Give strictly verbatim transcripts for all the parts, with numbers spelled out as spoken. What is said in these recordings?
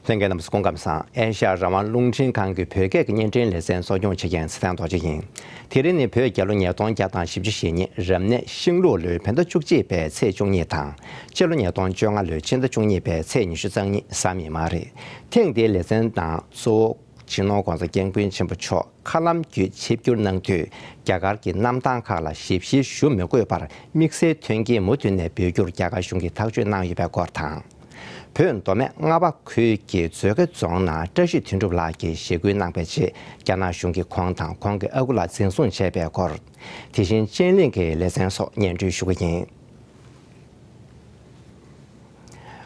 ལྷན་རྒྱས་རྣམ་པ་སྐུ་ཁམས་བཟང་། ཨེ་ཤ་ཡ་རང་དབང་རླུང་འཕྲིན་ཁང་གི་བོད་སྐད་ཀྱི་བརྙན་འཕྲིན་ལེ་ཚན་གཙོ་སྐྱོང་བྱེད་མཁན་ཚེ་བརྟན་རྡོ་རྗེ་ཡིན། དེ་རིང་ནི་བོད་རྒྱལ་ལོ་ཉིས་སྟོང་བརྒྱ་དང་བཞི་བཅུ་ཞེ་གཉིས་རབ་གནས་ཤིང་ལུག་ལོའི་བོད་ཟླ་བཅུ་གཅིག་པའི་ཚེས་བཅུ་གཉིས་དང་། སྤྱི་ལོ་ཉིས་སྟོང་བཅོ་ལྔ་ལོའི་སྤྱི་ཟླ་བཅུ་གཉིས་པའི་ཚེས་ཉི་ཤུ་རྩ་གཉིས་གཟའ་མིག་དམར་རེད། ཐེངས་འདིའི་ལེ་ཚན་ནང་གཙོ་བོ། སྤྱི་ནོར་༸གོང་ས་༸སྐྱབས་མགོན་ཆེན་པོ་མཆོག་མཁའ་ལམ་བརྒྱུད་ཆིབས་བསྒྱུར་གནང་དུས། རྒྱ་གར་གྱི་གནམ་ཐང་ཁག་ལ་ཞིབ་བཤེར་ཞུ་མི་དགོས་པར་དམིགས་བསལ་མཐུན་རྐྱེན་མུ་མཐུད་ནས་འབུལ་རྒྱུར་རྒྱ་གར་གཞུང་གིས་ཐག་གཅོད་གནང་ཡོད་པའི་སྐོར་དང་། བོད་མདོ་སྨད་རྔ་བ་ཁུལ་གྱི་མཛོད་དགེ་རྫོང་ནང་བཀྲ་ཤིས་དོན་གྲུབ་ལགས་ཀྱིས་ཞི་རྒོལ་གནང་བའི་ཆེད་རྒྱ་ནག་གཞུང་གིས་ཁོང་དང་ཁོང་གི་ཨ་ཁུ་ལ་འཛིན་བཟུང་བྱས་པའི་སྐོར། དེ་བཞིན་ཅེན་ལིང་གི་ལེ་ཚན་སོགས་སྙན་སྒྲོན་ཞུ་གི་ཡིན།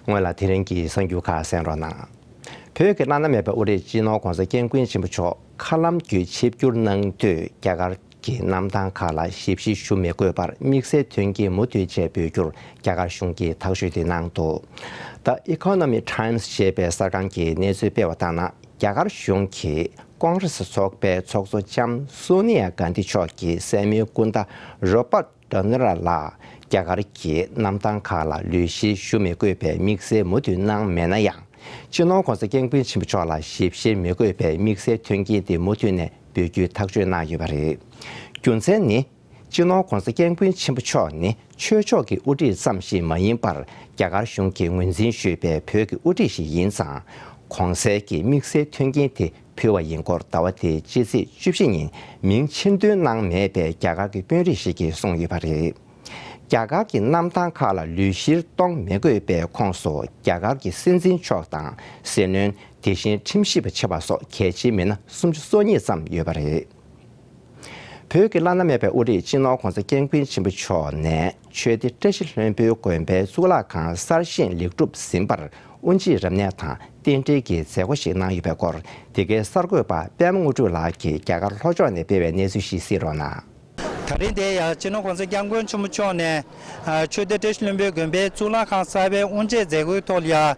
སྔོན་ལ་དེ་རིང་གི་གསར་འགྱུར་ཁག་གསན་རོགས་གནང་། བོད་ཀྱི་བླ་ན་མེད་པའི་དབུ་ཁྲིད་སྤྱི་ནོར་༸གོང་ས་༸སྐྱབས་མགོན་ཆེན་པོ་མཆོག་མཁའ་ལམ་བརྒྱུད་ཆིབས་བསྒྱུར་གནང་དུས། རྒྱ་གར་གྱི་གནམ་ཐང་ཁག་ལ་ཞིབ་བཤེར་ཞུ་མི་དགོས་པར་དམིགས་བསལ་མཐུན་རྐྱེན་མུ་མཐུད་བཅས་འབུལ་རྒྱུར་རྒྱ་གར་གཞུང་གིས་ཐག་གཅོད་དེ་གནང་འདུག། The Economic Times ཞེས་པའི་གསར་ཁང་གིས་གནས་ཚུལ་སྤེལ་བ་ལྟར་ན། རྒྱ་གར་གཞུང་གིས་ཀོང་རེ་སི་ཚོགས་པའི་ཚོགས་གཙོ་ལྕམ་སོ་ནི་ཡ་གྷན་དྷི་མཆོག་གི་སྲས་མོའི་སྐུ་ཟླ་རོ་པར་ཌ་ནི་ར་ལ་རྒྱ་གར་གྱི་གནམ་ཐང་ཁག་ལ་ལུས་བཤེར་ཞུ་མི་དགོས་པའི་དམིགས་བསལ་མུ་མཐུད་གནང་མེད་ན་ཡང་། སྤྱི་ནོར་༸གོང་ས་༸སྐྱབས་མགོན་ཆེན་པོ་མཆོག་ལ་ཞིབ་བཤེར་མི་དགོས་པའི་དམིགས་བསལ་མཐུན་རྐྱེན་དེ་མུ་མཐུད་ནས་འབུལ་རྒྱུའི་ཐག་གཅོད་གནང་ཡོད་པ་རེད། རྒྱུ་མཚན་ནི། སྤྱི་ནོར་༸གོང་ས་༸སྐྱབས་མགོན་ཆེན་པོ་མཆོག་ནི་ཆོས་ཕྱོགས་ཀྱི་དབུ་ཁྲིད་ཙམ་ཞིག་མ་ཡིན་པར། རྒྱ་གར་གཞུང་གིས་ངོས་འཛིན་ཞུས་པའི་བོད་ཀྱི་དབུ་ཁྲིད་ཞིག་ཡིན་ཙང་། གོང་གསལ་གྱི་དམིགས་བསལ་མཐུན་རྐྱེན་དེ་ཕུལ་བ་ཡིན་སྐོར་ཟླ་བ་འདིའི་ཕྱི་ཚེས་བཅུ་བཞི་ཉིན་མིང་ཕྱིར་འདོན་གནང་མེད་པའི་རྒྱ་གར་གྱི་དཔོན་རིགས་ཤིག་གིས་གསུངས་ཡོད་པ་རེད། རྒྱ་གར་གྱི་གནམ་ཐང་ཁག་ལ་ལུས་བཤེར་གཏོང་མི་དགོས་པའི་ཁོངས་སུ་རྒྱ་གར་གྱི་སྲིད་འཛིན་མཆོག་དང་སྲིད་བློན། དེ་བཞིན་ཁྲིམས་ཞིབ་པ་ཆེ་བ་སོགས་གལ་ཆེའི་མི་སྣ་སུམ་ཅུ་སོ་གཉིས་ཙམ་ཡོད་པ་རེད། བོད་ཀྱི་བླ་ན་མེད་པའི་དབུ་ཁྲིད་སྤྱི་ནོར་༸གོང་ས་༸སྐྱབས་མགོན་ཆེན་པོ་མཆོག་ནས་ཆོས་སྡེ་བཀྲ་ཤིས་ལྷུན་པོའི་དགོན་པའི་གཙུག་ལག་ཁང་གསར་བཞེངས་ལེགས་གྲུབ་ཟིན་པར་དབུ་འབྱེད་རབ་གནས་དང་རྟེན་འབྲེལ་གྱི་མཛད་སྒོ་ཞིག་གནང་ཡོད་པའི་སྐོར། འདི་གའི་གསར་འགོད་པ་པད་མ་དངོས་གྲུབ་ལགས་ཀྱིས་རྒྱ་གར་ལྷོ་ཕྱོགས་ནས་སྤེལ་བའི་གནས་ཚུལ་ཞིག་གཟིགས་རོགས་གནང་། ད་རིང་དེ་ཡང་སྤྱི་ནོར་༸གོང་ས་༸སྐྱབས་མགོན་ཆེན་པོ་མཆོག་ནས་ཆོས་སྡེ་བཀྲ་ཤིས་ལྷུན་པོའི་དགོན་པའི་གཙུག་ལག་ཁང་གསར་པའི་དབུ་འབྱེད་མཛད་སྒོའི་ཐོག་ལ་ཡང་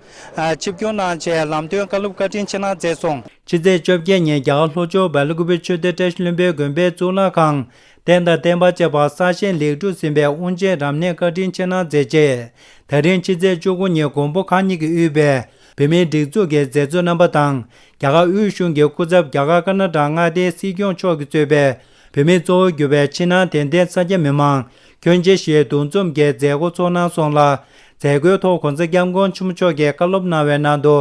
ཆིབས་བསྒྱུར་གནང་རྗེས་ལམ་སྟོན་བཀའ་སློབ་བཀའ་དྲིན་ཆེ་གནང་མཛད་སོང་། ཕྱི་ཚེས་བཅོ་བརྒྱད་ཉིན་རྒྱ་གར་ལྷོ་ཕྱོགས་སྦེལ་ཀུ་པེ་ཆོས་སྡེ་བཀྲ་ཤིས་ལྷུན་པོའི་དགོན་པའི་གཙུག་ལག་ཁང་རྟེན་དང་བརྟེན་པ་བཅས་པ་གསར་བཞེངས་ལེགས་གྲུབ་ཟིན་པའི་དབུ་འབྱེད་རབ་གནས་བཀའ་དྲིན་ཆེ་གནང་མཛད་རྗེས། ད་རིང་ཕྱི་ཚེས་བཅུ་དགུ་ཉིན་མགོན་པོ་ཁག་གཉིས་ཀྱིས་དབུས་པའི་བོད་མིའི་སྒྲིག་འཛུགས་ཀྱི་མཛད་གཙོ་རྣམ་པ་དང་། རྒྱ་གར་དབུས་གཞུང་གི་སྐུ་ཚབ་རྒྱ་གར་ཀར་ན་ཊ་ཀ་མངའ་སྡེའི་སྲིད་སྐྱོང་མཆོག་གིས་གཙོས་པའི་བོད་མིའི་གཙོ་བོར་གྱུར་པའི་ཕྱི་ནང་དད་ལྡན་སངས་རྒྱས་མི་མང་ཁྱོན་ཆེ་ཞིག་འདུ་འཛོམས་ཀྱིས་མཛད་སྒོ་ཚོགས་གནང་སོང་ལ། མཛད་སྒོའི་ཐོག་༸གོང་ས་༸སྐྱབས་མགོན་ཆེན་པོ་མཆོག་གིས་བཀའ་སློབ་གནང་བའི་ནང་དུ།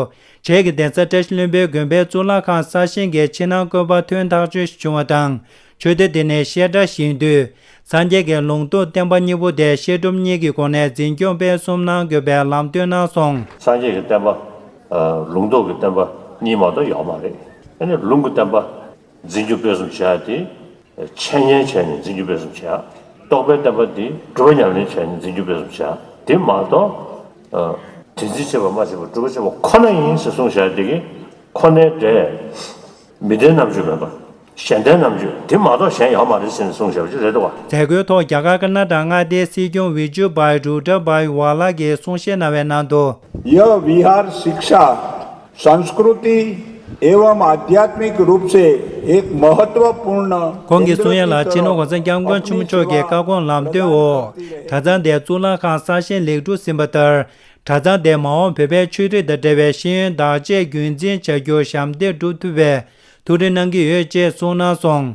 བྱེས་ཀྱི་གདན་ས་བཀྲ་ཤིས་ལྷུན་པོའི་དགོན་པའི་གཙུག་ལག་ཁང་གསར་བཞེངས་ཀྱི་ཕྱི་ནང་བཀོད་པ་ཐོན་ཐག་ཆོད་བྱུང་བ་དང་། ཆོས་སྡེ་དེ་ནི་བཤད་གྲྭ་ཞིག་ཡིན་དུས། སངས་རྒྱས་ཀྱི་ལུང་རྟོགས་བསྟན་པ་གཉིས་པོ་དེ་བཤད་སྒྲུབ་གཉིས་ཀྱི་སྒོ་ནས་འཛིན་སྐྱོང་སྤེལ་གསུམ་གནང་དགོས་པའི་ལམ་སྟོན་གནང་སོང་། སངས་རྒྱས་ཀྱི་བསྟན་པ། ཨ། ལུང་རྟོགས་ཀྱི་བསྟན་པ་གཉིས་མ་གཏོགས་ཡོད་མ་རེད། ཨ་ནི་ལུང་གི་བསྟན་པ། འཛིན་སྐྱོང་སྤེལ་གསུམ་བྱེད་ཡ་དེ། འཆད་ཉན་བྱས་ནས་འཛིན་སྐྱོང་སྤེལ་གསུམ་བྱེད་ཡ། རྟོགས་པའི་བསྟན་པ་དེ་སྒྲུབ་པ་ཉམས་ལེན་བྱས་ནས་འཛིན་སྐྱོང་སྤེལ་གསུམ་བྱེད་ཡ། དེ་མ་གཏོགས། ཨ། དེ་འཛིན་བྱེད་པ་མ་བྱས་པ་སྒྲུབ་པ་བྱེད་པ་ཁོ་ན་ཡིན་ཟེར་གསུངས་བཞག་དེ་གི་ཁོ་ནའི་འབྲས། མི་ལྡན་རྣམ་དཔྱོད་མེད་པ། གཞན་ལྡན་རྣམ་དཔྱོད་དེ་མ་གཏོགས་གཞན་ཡོད་མ་རེད་ཟེར་ནས་གསུངས་བཞག་པ་ཅིག་རེད་འདུག་བ། མཛད་སྒོའི་ཐོག་རྒྱ་གར་ཀར་ན་ཊ་ཀ་མངའ་སྡེའི་སྲིད་སྐྱོང་བི་ཇུ་བྷའི་རུ་ཌ་བྷའི་ཝཱ་ལ་གིས་གསུང་བཤད་གནང་བའི་ནང་དུ། यह विहार शिक्षा, संस्कृति एवं आध्यात्मिक रूप से एक महत्वपूर्ण ཁོང་གིས་གསུང་ཡ་ལ། སྤྱི་ནོར་༸གོང་ས་༸སྐྱབས་མགོན་ཆེན་པོ་མཆོག་གི་བཀའ་དགོངས་ལམ་སྟོན་འོག་གྲྭ་ཚང་དེ་གཙུག་ལག་ཁང་གསར་བཞེངས་ལེགས་གྲུབ་ཟིན་པ་ལྟར། གྲྭ་ཚང་དེས་མ་འོངས་བོད་པའི་ཆོས་རིག་དང་འབྲེལ་བའི་ཤེས་ཡོན་བདག་གཅེས་རྒྱུན་འཛིན་བྱ་རྒྱུར་ཞབས་འདེགས་སྒྲུབ་ཐུབ་པའི་ཐུགས་རེ་གནང་གི་ཡོད་ཅེས་གསུངས་གནང་སོང་།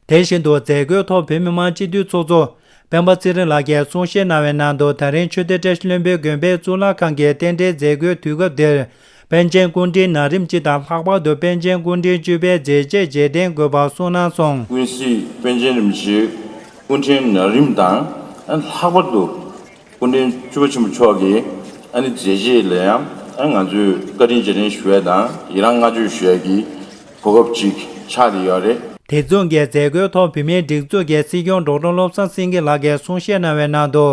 དེ་བཞིན་དུ་མཛད་སྒོའི་ཐོག་བོད་མི་མང་སྤྱི་འཐུས་ཚོགས་གཙོ་སྤེན་པ་ཚེ་རིང་ལགས་ཀྱིས་གསུང་བཤད་གནང་བའི་ནང་དུ། ད་རིང་ཆོས་སྡེ་བཀྲ་ཤིས་ལྷུན་པོའི་དགོན་པའི་གཙུག་ལག་ཁང་གི་རྟེན་འབྲེལ་མཛད་སྒོའི་དུས་སྐབས་འདིར། པཎ་ཆེན་སྐུ་ཕྲེང་ན་རིམ་གཅིག་དང་ལྷག་པར་དུ་པཎ་ཆེན་སྐུ་ཕྲེང་བཅུ་པའི་མཛད་རྗེས་རྗེས་དྲན་དགོས་པ་གསུངས་གནང་སོང་། ཀུན་གཟིགས་པཎ་ཆེན་རིན་པོ་ཆེ་སྐུ་ཕྲེང་ན་རིམ་དང་། ལྷག་པར་དུ་སྐུ་ཕྲེང་བཅུ་པ་ཆེན་པོ་མཆོག་གི་ཨ་ནི་མཛད་རྗེས་ལ་ཡང་ཨ་ང་ཚོས་བཀའ་དྲིན་རྗེས་དྲན་ཞུ་ཡས་དང་ཡི་རང་བསྔགས་བརྗོད་ཞུ་ཡས་ཀྱི་གོ་སྐབས་ཅིག་ཆགས་བསྡད་ཡོད་རེད། དེ་མཚུངས་ཀྱི་མཛད་སྒོའི་ཐོག་བོད་མིའི་སྒྲིག་འཛུགས་ཀྱི་སྲིད་སྐྱོང་ཌོག་ཊར་བློ་བཟང་སེང་གེ་ལགས་ཀྱིས་གསུང་བཤད་གནང་བའི་ནང་དུ།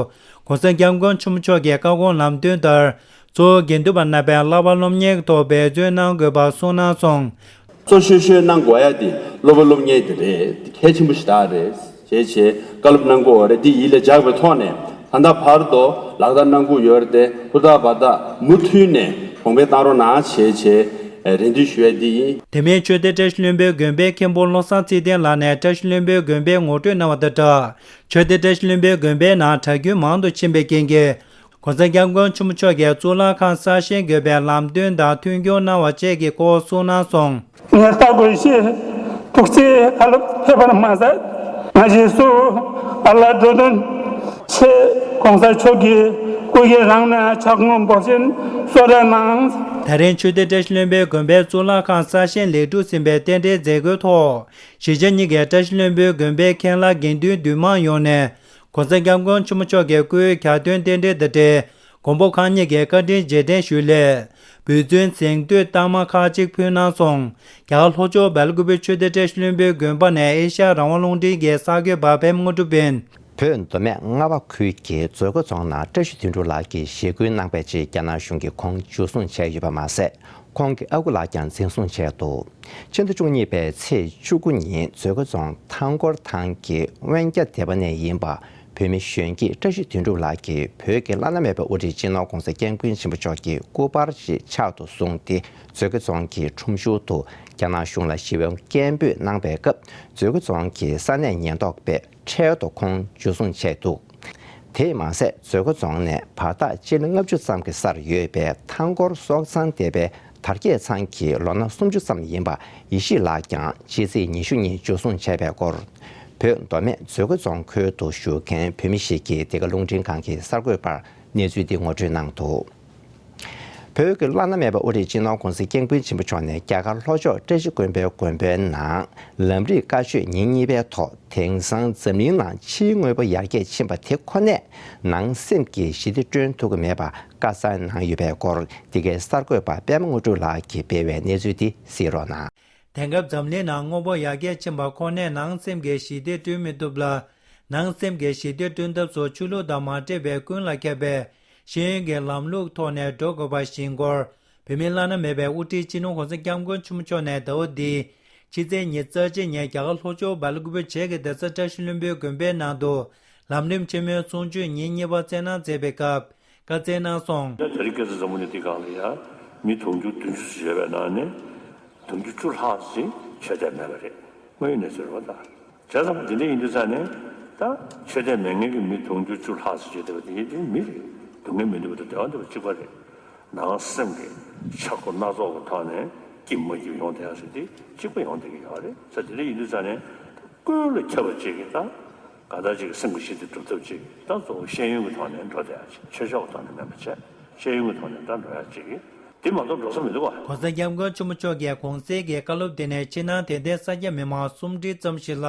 ༸གོང་ས་༸སྐྱབས་མགོན་ཆེན་པོ་མཆོག་གི་བཀའ་དགོངས་ལམ་སྟོན་ལྟར། གཙོ་བོ་དགེ་འདུན་པ་རྣམ་པས་བསླབ་པ་སློབ་གཉེར་གྱི་ཐོག་འབད་བརྩོན་གནང་དགོས་པ་གསུངས་གནང་སོང་། གཙོ་ཤོས་ཤོས་གནང་དགོས་ཡ་དེ་སློབ་པ་སློབ་གཉེར་དེ་རེད། གལ་ཆེན་པོ་ཞེ་དྲག་རེད། བྱས་བྱས་བཀའ་སློབ་གནང་དགོས་པ་རེད། དེ་ཡིད་ལ་འཇགས་པའི་ཐོག་ནས་ད་ལྟ་བར་དུ་ལག་བསྟར་གནང་དགོས་ཡོད་རེད་དེ། ཧུར་ཐག་འབད་ཐག་མུ་མཐུད་ནས་གོང་འཕེལ་བཏང་རོགས་གནང་བྱས་བྱས་རེ་འདུན་ཞུ་ཡ་དེ་ཡིན། དེ་མིན་ཆོས་སྡེ་བཀྲ་ཤིས་ལྷུན་པོའི་དགོན་པའི་མཁན་པོ་བློ་བཟང་ཚེ་བརྟན་ལགས་ནས་བཀྲ་ཤིས་ལྷུན་པོའི་དགོན་པའི་ངོ་སྤྲོད་གནང་བ་དང་སྦྲགས། ཆོས་སྡེ་བཀྲ་ཤིས་ལྷུན་པོའི་དགོན་པའི་ནང་གྲྭ་རྒྱུན་མང་དུ་ཕྱིན་པའི་རྐྱེན་གྱིས། གོང་ས་སྐྱབས་མགོན་ཆེན་པོ་མཆོག་གིས་གཙུག་ལག་ཁང་གསར་བཞེངས་དགོས་པའི་ལམ་སྟོན་དང་མཐུན་འགྱུར་གནང་བ་བཅས་ཀྱི་སྐོར་གསུངས་གནང་སོང་། ངས་ལྟ་དགོས་ཞེས་ཐུགས་རྗེ་བཀའ་སློབ་ཕེབས་པར་མ་ཟད། ང་རྗེས་སུ་ཨ་ལ་འགྲོ་དོན་ཆེད་གོང་ས་མཆོག་གི་སྐུ་སྒེར་རང་ནས་ཕྱག་དངུལ་འབོར་ཆེན་གསོལ་རས་གནང་། ད་རིང་ཆོས་སྡེ་བཀྲ་ཤིས་ལྷུན་པོའི་དགོན་པའི་གཙུག་ལག་ཁང་གསར་བཞེངས་ལེགས་གྲུབ་ཟིན་པའི་རྟེན་འབྲེལ་མཛད་སྒོའི་ཐོག་གཞིས་ཆགས་གཉིས་ཀྱི་བཀྲ་ཤིས་ལྷུན་པོའི་དགོན་པའི་མཁན་བླ་དགེ་འདུན་འདུས་མང་ཡོངས་ནས་གོང་ས་སྐྱབས་མགོན་ཆེན་པོ་མཆོག་གི་སྐུའི་གྱ་སྟོན་རྟེན་འབྲེལ་དང་འབྲེལ། མགོན་པོ་གང་ཉིད་ཀྱིས་བཀའ་དྲིན་རྗེས་དྲན་ཞུས་སླད། འབུལ་ཚུལ་གཟེངས་བསྟོད་རྟགས་མ་ཁག་ཅིག་ཕུལ་གནང་སོང་། རྒྱ་གར་ལྷོ་ཕྱོགས་སྦེལ་ཀུ་པེ་ཆོས་སྡེ་བཀྲ་ཤིས་ལྷུན་པོའི་དགོན་པ་ནས་ཨེ་ཤ་ཡ་རང་དབང་རླུང་འཕྲིན་གྱི་གསར་འགོད་པ་པད་མ་དངོས་གྲུབ་ཡིན། བོད་མདོ་སྨད་རྔ་བ་ཁུལ་གྱི་མཛོད་དགའ་རྫོང་ནང་བཀྲ་ཤིས་དོན་གྲུབ་ལགས་ཀྱིས་ཞེ་སྐུལ་གནང་བའི་ཆེད་རྒྱ་ནག་གཞུང་གིས་ཁོང་འཇུ་བཟུང་བྱས་ཡོད་པ་མ་ཟད། ཁོང་གི་ཨ་ཁུ་ལགས་ཀྱང་འཛིན་བཟུང་བྱས་འདུག་ཕྱི་ཟླ་བཅུ་གཉིས་པའི་ཚེས་བཅུ་དགུ་ཉིན་མཛོད་དགའ་རྫོང་ཐང་སྐོར་ཐང་གི་དབོན་རྒྱ་སྡེ་པ་ནས་ཡིན་པ། བོད་མི་གཞོན་སྐྱེས་བཀྲ་ཤིས་དོན་གྲུབ་ལགས་ཀྱིས་བོད་ཀྱི་བླ་ན་མེད་པའི་དབུ་ཁྲིད་སྤྱི་ནོར་༧གོང་ས་༧སྐྱབས་མགོན་ཆེན་པོ་མཆོག་གི་སྐུ་པར་ཞིག་ཕྱག་ཏུ་བཟུང་སྟེ། མཛོད་དགའ་རྫོང་གི་ཁྲོམ་གཞུང་དུ་རྒྱ་ནག་གཞུང་ལ་ཞི་བའི་སྐད་འབོད་གནང་བའི་སྐབས། མཛོད་དགའ་རྫོང་གི་ས་གནས་ཉེན་རྟོག་པས་འཕྲལ་དུ་ཁོང་འཇུ་བཟུང་བྱས་འདུག་དེས་མ་ཟད། མཛོད་དགའ་རྫོང་ནས་བར་ཐག་སྤྱི་ལེ་ལྔ་བཅུ་ཙམ་གྱི་སར་ཡོད་པའི་ཐང་སྐོར་སོག་ཚང་སྡེ་པའི་དར་རྒྱས་ཚང་གི་ལོ་ན་སུམ་ཅུ་ཙམ་ཡིན་པ་ཡེ་ཤེས་ལགས་ཀྱང་ཕྱི་ཚེས་ཉི་ཤུ་ཉིན་འཇུ་བཟུང་བྱས་པའི་སྐོར། བོད་མདོ་སྨད་མཛོད་དགའ་རྫོང་ཁུལ་དུ་བཞུགས་མཁན་བོད་མི་ཞིག་གིས་འདི་ག་རླུང་འཕྲིན་ཁང་གི་གསར་འགོད་པར་གནས་ཚུལ་འདི་ངོ་སྤྲོད་གནང་འདུག་བོད་ཀྱི་བླ་ན་མེད་པའི་དབུ་ཁྲིད་སྤྱི་ནོར་༧གོང་ས་༧སྐྱབས་མགོན་ཆེན་པོ་མཆོག་ནས་རྒྱ་གར་ལྷོ་ཕྱོགས་བཀྲ་ཤིས་དགོན་པའི་དགོན་དཔོན་ནང་ལམ་རིམ་བཀའ་ཆོས་ཉིན་གཉིས་པའི་ཐོག་དེང་སང་འཛམ་གླིང་ནང་ཕྱིའི་དངོས་པོ་ཡར་རྒྱས་ཕྱིན་པ་དེ་ཁོ་ནས་ནང་སེམས་ཀྱི་ཞི་བདེ་བསྐྲུན་ཐུབ་ཀྱི་མེད་པ་བཀའ་སྩལ་གནང་ཡོད་པའི་སྐོར། འདི་གའི་གསར་འགོད་པ་པད་མ་དངོས་གྲུབ་ལགས་ཀྱིས་སྤེལ་བའི་གནས་ཚུལ་འདི་གཟིགས་རོགས་གནང་། དེང་སྐབས་འཛམ་གླིང་ནང་དངོས་པོ་ཡར་རྒྱས་ཕྱིན་པ་ཁོ་ནས་ནང་སེམས་ཀྱི་ཞི་བདེ་བསྐྲུན་མི་ཐུབ་ལ། ནང་སེམས་ཀྱི་ཞི་བདེ་བསྐྲུན་ཐབས་སུ་ཆོས་ལུགས་དང་མ་འབྲེལ་བའི་ཀུན་ལ་ཁྱབ་པའི་ཤེས་ཡོན་གྱི་ལམ་ལུགས་ཐོག་ནས་འགྲོ་དགོས་པ་ཞིག་ཡིན་སྐོར། བོད་མིའི་བླ་ན་མེད་པའི་དབུ་ཁྲིད་སྤྱི་ནོར་༧གོང་ས་༧སྐྱབས་མགོན་ཆེན་པོ་མཆོག་ནས་ཟླ་བ་འདིའི་ཕྱི་ཚེས་ཉི་ཤུ་རྩ་གཅིག་ཉིན་རྒྱ་གར་ལྷོ་ཕྱོགས་སྦེལ་ཀུ་པེ་བྱེས་ཀྱི་གདན་ས་བཀྲ་ཤིས་ལྷུན་པོའི་དགོན་པའི་ནང་དུ་ལམ་རིམ་ཆེན་མོའི་གསུང་ཆོས་ཉིན་གཉིས་པ་སྩལ་གནང་མཛད་པའི་སྐབས་བཀའ་སྩལ་གནང་སོང་། ད་རེས་སྐལ་བཟང་བཟང་པོ་ནས་འདི་སྒང་ལ་ཡ་མི་དུང་ཕྱུར་བདུན་ཅུ་ཙམ་ཡོད་པའི་ནང་ནས་དུང་ཕྱུར་བཅུ་ལྷག་ཅིག་ཆོས་དད་མེད་པ་རེད། དངོས་ཡོད་གནས་ཚུལ་རེད་པ། ད་བྱས་ཙང་འདི་འདྲ་ཡིན་དུས་ཙང་ནས་ད་ཆོས་དད་མེད་མཁན་གྱི་མི་དུང་ཕྱུར་བཅུ་ལྷག་ཙམ་ཡོད་བསྡད་པ་དེ་ཡིན་དུས་མི་རེད། སྡུག་བསྔལ་མི་འདུག་པ་དང་བདེ་བ་འདུག་པ་གཅིག་པ་རེད། ནང་སེམས་ཀྱི་ཆག་སྒོ་སྣ་ཚོགས་ཀྱི་ཐོག་ནས་སྐྱིད་མ་སྐྱིད་ཡོང་བསྡད་ཡ་ཟེར་དེ་གཅིག་པ་ཡོང་བསྡད་ཀྱི་ཡོད་རེད། ས་དེ་འདྲ་ཡིན་དུས་ཙང་ནས་ཀུན་ལ་ཁྱབ་པ་ཅིག་གི་ད་གང་ལྟར་ཅིག་གི་སེམས་ཀྱི་ཞི་བདེ་སྒྲུབ་ཐབས་ཅིག་ད་གཙོ་བོ་ཤེས་ཡོན་གྱི་ཐོག་ནས་འགྲོ་བསྡད་ཡ་ཅིག་ཆོས་ཕྱོགས་ཀྱི་ཐོག་ནས་མེད་པ་བྱས་ཤེས་ཡོན་གྱི་ཐོག་ནས་ད་འགྲོ་ཡ་ཅིག་གི་དེ་མ་གཏོགས་འགྲོ་ས་མི་འདུག་བ། གོང་ས་སྐྱབས་མགོན་ཆེན་པོ་མཆོག་གིས་གོང་གསལ་གྱི་བཀའ་སློབ་དེ་ནས་ཕྱི་ནང་དད་ལྡན་སངས་རྒྱས་མི་མང་སུམ་ཁྲི་ཙམ་ཞིག་ལ་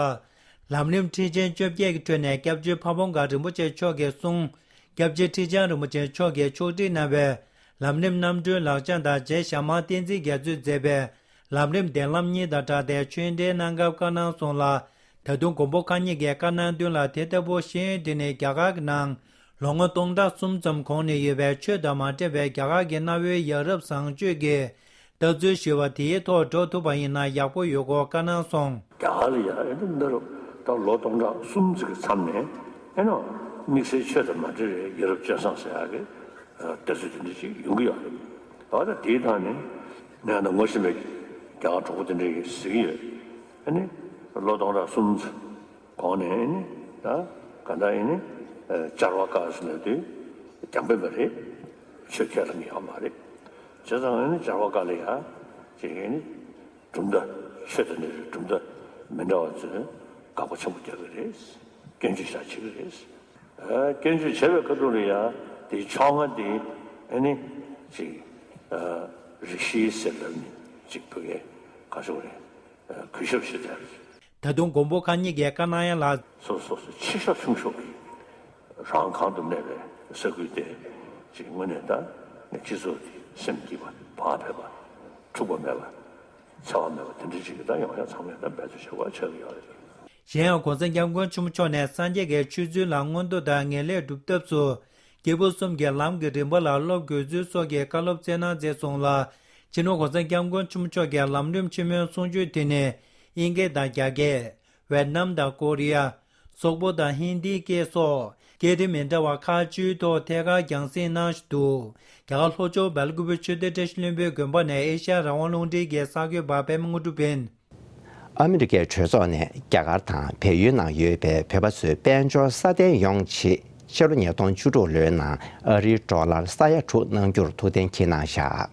ལམ་རིམ་ཁྲིད་ཆེན་བཅོ་བརྒྱད་ཀྱི་ཁྲོད་ནས་སྐྱབས་རྗེ་ཕ་བོང་ཁ་རིན་པོ་ཆེ་མཆོག་གི་གསུང་། སྐྱབས་རྗེ་ཁྲི་བྱང་རིན་པོ་ཆེ་མཆོག་གིས་ཕྱོགས་སྒྲིག་གནང་བའི་ལམ་རིམ་རྣམ་གྲོལ་ལག་བཅངས་དང་རྗེ་ཞྭ་དམར་བསྟན་འཛིན་རྒྱ་མཚོས་མཛད་པའི་ལམ་རིམ་བདེན་ལམ་གཉིས་དང་སྦྲགས་ཏེ་ཆོས་འབྲེལ་གནང་སྐབས་བཀའ་གནང་སོང་ལ། ད་དུང་མགོན་པོ་མཁའ་ཉིད་ཀྱིས་བཀའ་གནང་དོན་ལ་དེ་ལྟ་བུ་ཤེས་ཡོན་འདི་ནི་རྒྱ་གར་གྱི་ནང་ལོ་ངོ་སྟོང་ཕྲག་གསུམ་ཙམ་གོང་ནས་ཡོད་པའི་ཆོས་དང་མ་འབྲེལ་བའི་རྒྱ་གར་གྱི་གནའ་བོའི་ཡ་རབས་བཟང་སྤྱོད་ཀྱི་ལྟ་ཚུལ་ཞུ་བ་དེའི་ཐོག་འགྲོ་ཐུབ་པ་ཡིན་ན་ཡག་པོ་ཡོད་སྐོར་བཀའ་གནང་སོང་། རྒྱ་གར་ལ་ཡང་ཨེ་འདི་འདི་རུ་ད་ལོ་སྟོང་ཕྲག་གསུམ་ཙམ་གྱི་མཚམས་ནས་ཨེ་ནོ་དམིགས་བསལ་ཆོས་དང་མ་འབྲེལ་བའི་ཡ་རབས་སྤྱོད་བཟང་ཟེར་ཡག་གི་ལྟ་ཚུལ་དེ་འདྲ་ཅིག་ཡོང་གི་ཡོད་རེད། ད་ལྟ་དེའི་ཐོག་ནས་ངས་ད་ངོ་ཤེས་པའི་རྒྱ་གར་གྲོགས་པོ་དེ་འདྲ་ཡིས་ཟེར་གྱི་ཡོད། ཨ་ནི་ལོ་སྟོང་ཕྲག་གསུམ་ཙམ་གོང་ནས་ཨེ་ནི་ད་ག་ད་ཨེ་ནི་ཨ་ཅར་བ་ཀ་ཟེར་ནས་དུས་རྒྱང་འབེབས་པ་རེད། ཆོས་ཁས་ལེན་གྱི་ཡོད་མ་རེད། བྱས་ཙང་ཨེ་ནི་ཅར་བ་ཀ་ལ་ཡ་ཅིག་ཨེ་ནི་གྲུབ་མཐའ་ཆོས་དང་འབྲེལ་བའི་གྲུབ་མཐའ་མི་འདྲ་བ་ཚོས་དགག་པ་ཆེན་པོ་རྒྱག་གི་རེད། སྐྱོན་བརྗོད་བྱ་བྱེད་ཀྱི་རེད། ཨ་སྐྱོན་བརྗོད་བྱས་པའི་ཁ་ཐུག་ལ་ཡ་དེའི་ཕྱོགས་སྔ་དེ་ཨེ་ནི་ཅིག་ཨ་རིགས་ཞེན་ཟེར་ལབ་ནས་ཅིག་བོད་སྐད་ག་ཚོད་རེད། ཨ་གུས་ཞབས་ཞུ་དེ་རེད། ད་དུང་མགོན་པོ་མཁའ་ཉིད་ཀྱིས་བཀའ་གནང་ཡ་ལ། སོ་སོ་སོ་ཆེ་ཤོས་ཆུང་ཤོས་ཀྱི་རང་གང་དུ་གནས་པའི་ས་ཁུལ་དེ་ཅིག་དངོས་གནས་ད་ནི་སྤྱི་ཚོགས་དེ་སེམས་སྐྱིད་པ་བག་ཕེབས་པ་འཁྲུག་པ་མེད་པ་འཚེ་བ་མེད་པ་དེ་འདྲ་ཅིག་གི་ད་ཡོང་ཡ་ཚང་མས་ད་འབད་རྩོལ་བྱེད་དགོས་ཆགས་ཀྱི་ཡོད་རེད། གཞན་ཡང་གོང་ས་སྐྱབས་མགོན་ཆེན་པོ་མཆོག་ནས་སངས་རྒྱས་ཀྱི་ཆོས་ཚུལ་ལ་མངོན་མཐོ་དང་ངེས་ལེགས་སྒྲུབ་ཐབས་སུ་སྐྱེས་བུ་གསུམ་གྱི་ལམ་གྱི་རིམ་པ་ལ་སློབ་དགོས་ཚུལ་སོགས་ཀྱི་བཀའ་སློབ་སྩལ་གནང་མཛད་སོང་ལ། སྤྱི་ནོར་གོང་ས་སྐྱབས་མགོན་ཆེན་པོ་མཆོག་གིས་ལམ་རིམ་ཆེན་མོའི་གསུང་ཆོས་དེ་ནི་དབྱིན་སྐད་དང་རྒྱ་སྐད། ཝེད་ནམ་དང་ཀོ་རི་ཡ། སོག་པོ་དང་ཧིན་དིའི་སྐད་སོགས་སྐད་རིགས་མི་འདྲ་བ་ཁག་བཅུའི་ཐོག་ཐད་ཀར་རྒྱང་སྲིང་གནང་བཞིན་འདུག་རྒྱ་གར་ལྷོ་ཕྱོགས་སྦེལ་ཀུ་པེ་ཆོས་སྡེ་བཀྲ་ཤིས་ལྷུན་པོའི་དགོན་པ་ནས་ཨེ་ཤ་ཡ་རང་དབང་རླུང་འཕྲིན་གྱི་གསར་འགོད་པ་པད་མ་དངོས་གྲུབ་ཡིན། ཨ་མི་རི་ཀའི་གྲོས་ཚོགས་ནས་རྒྱ་གར་དང་བལ་ཡུལ་ནང་ཡོད་པའི་བོད་པ་ཚོའི་དཔལ་འབྱོར་སྲ་བརྟན་ཡོང་ཆེད་ ཕྱི་ལོ་ཉིས་སྟོང་བཅུ་དྲུག་ལོའི་ནང་ཨ་རིའི་ཌོ་ལར་ས་ཡ་དྲུག་གནང་རྒྱུར་ཐུགས་གཏན་འཁེལ་གནང་བཞག་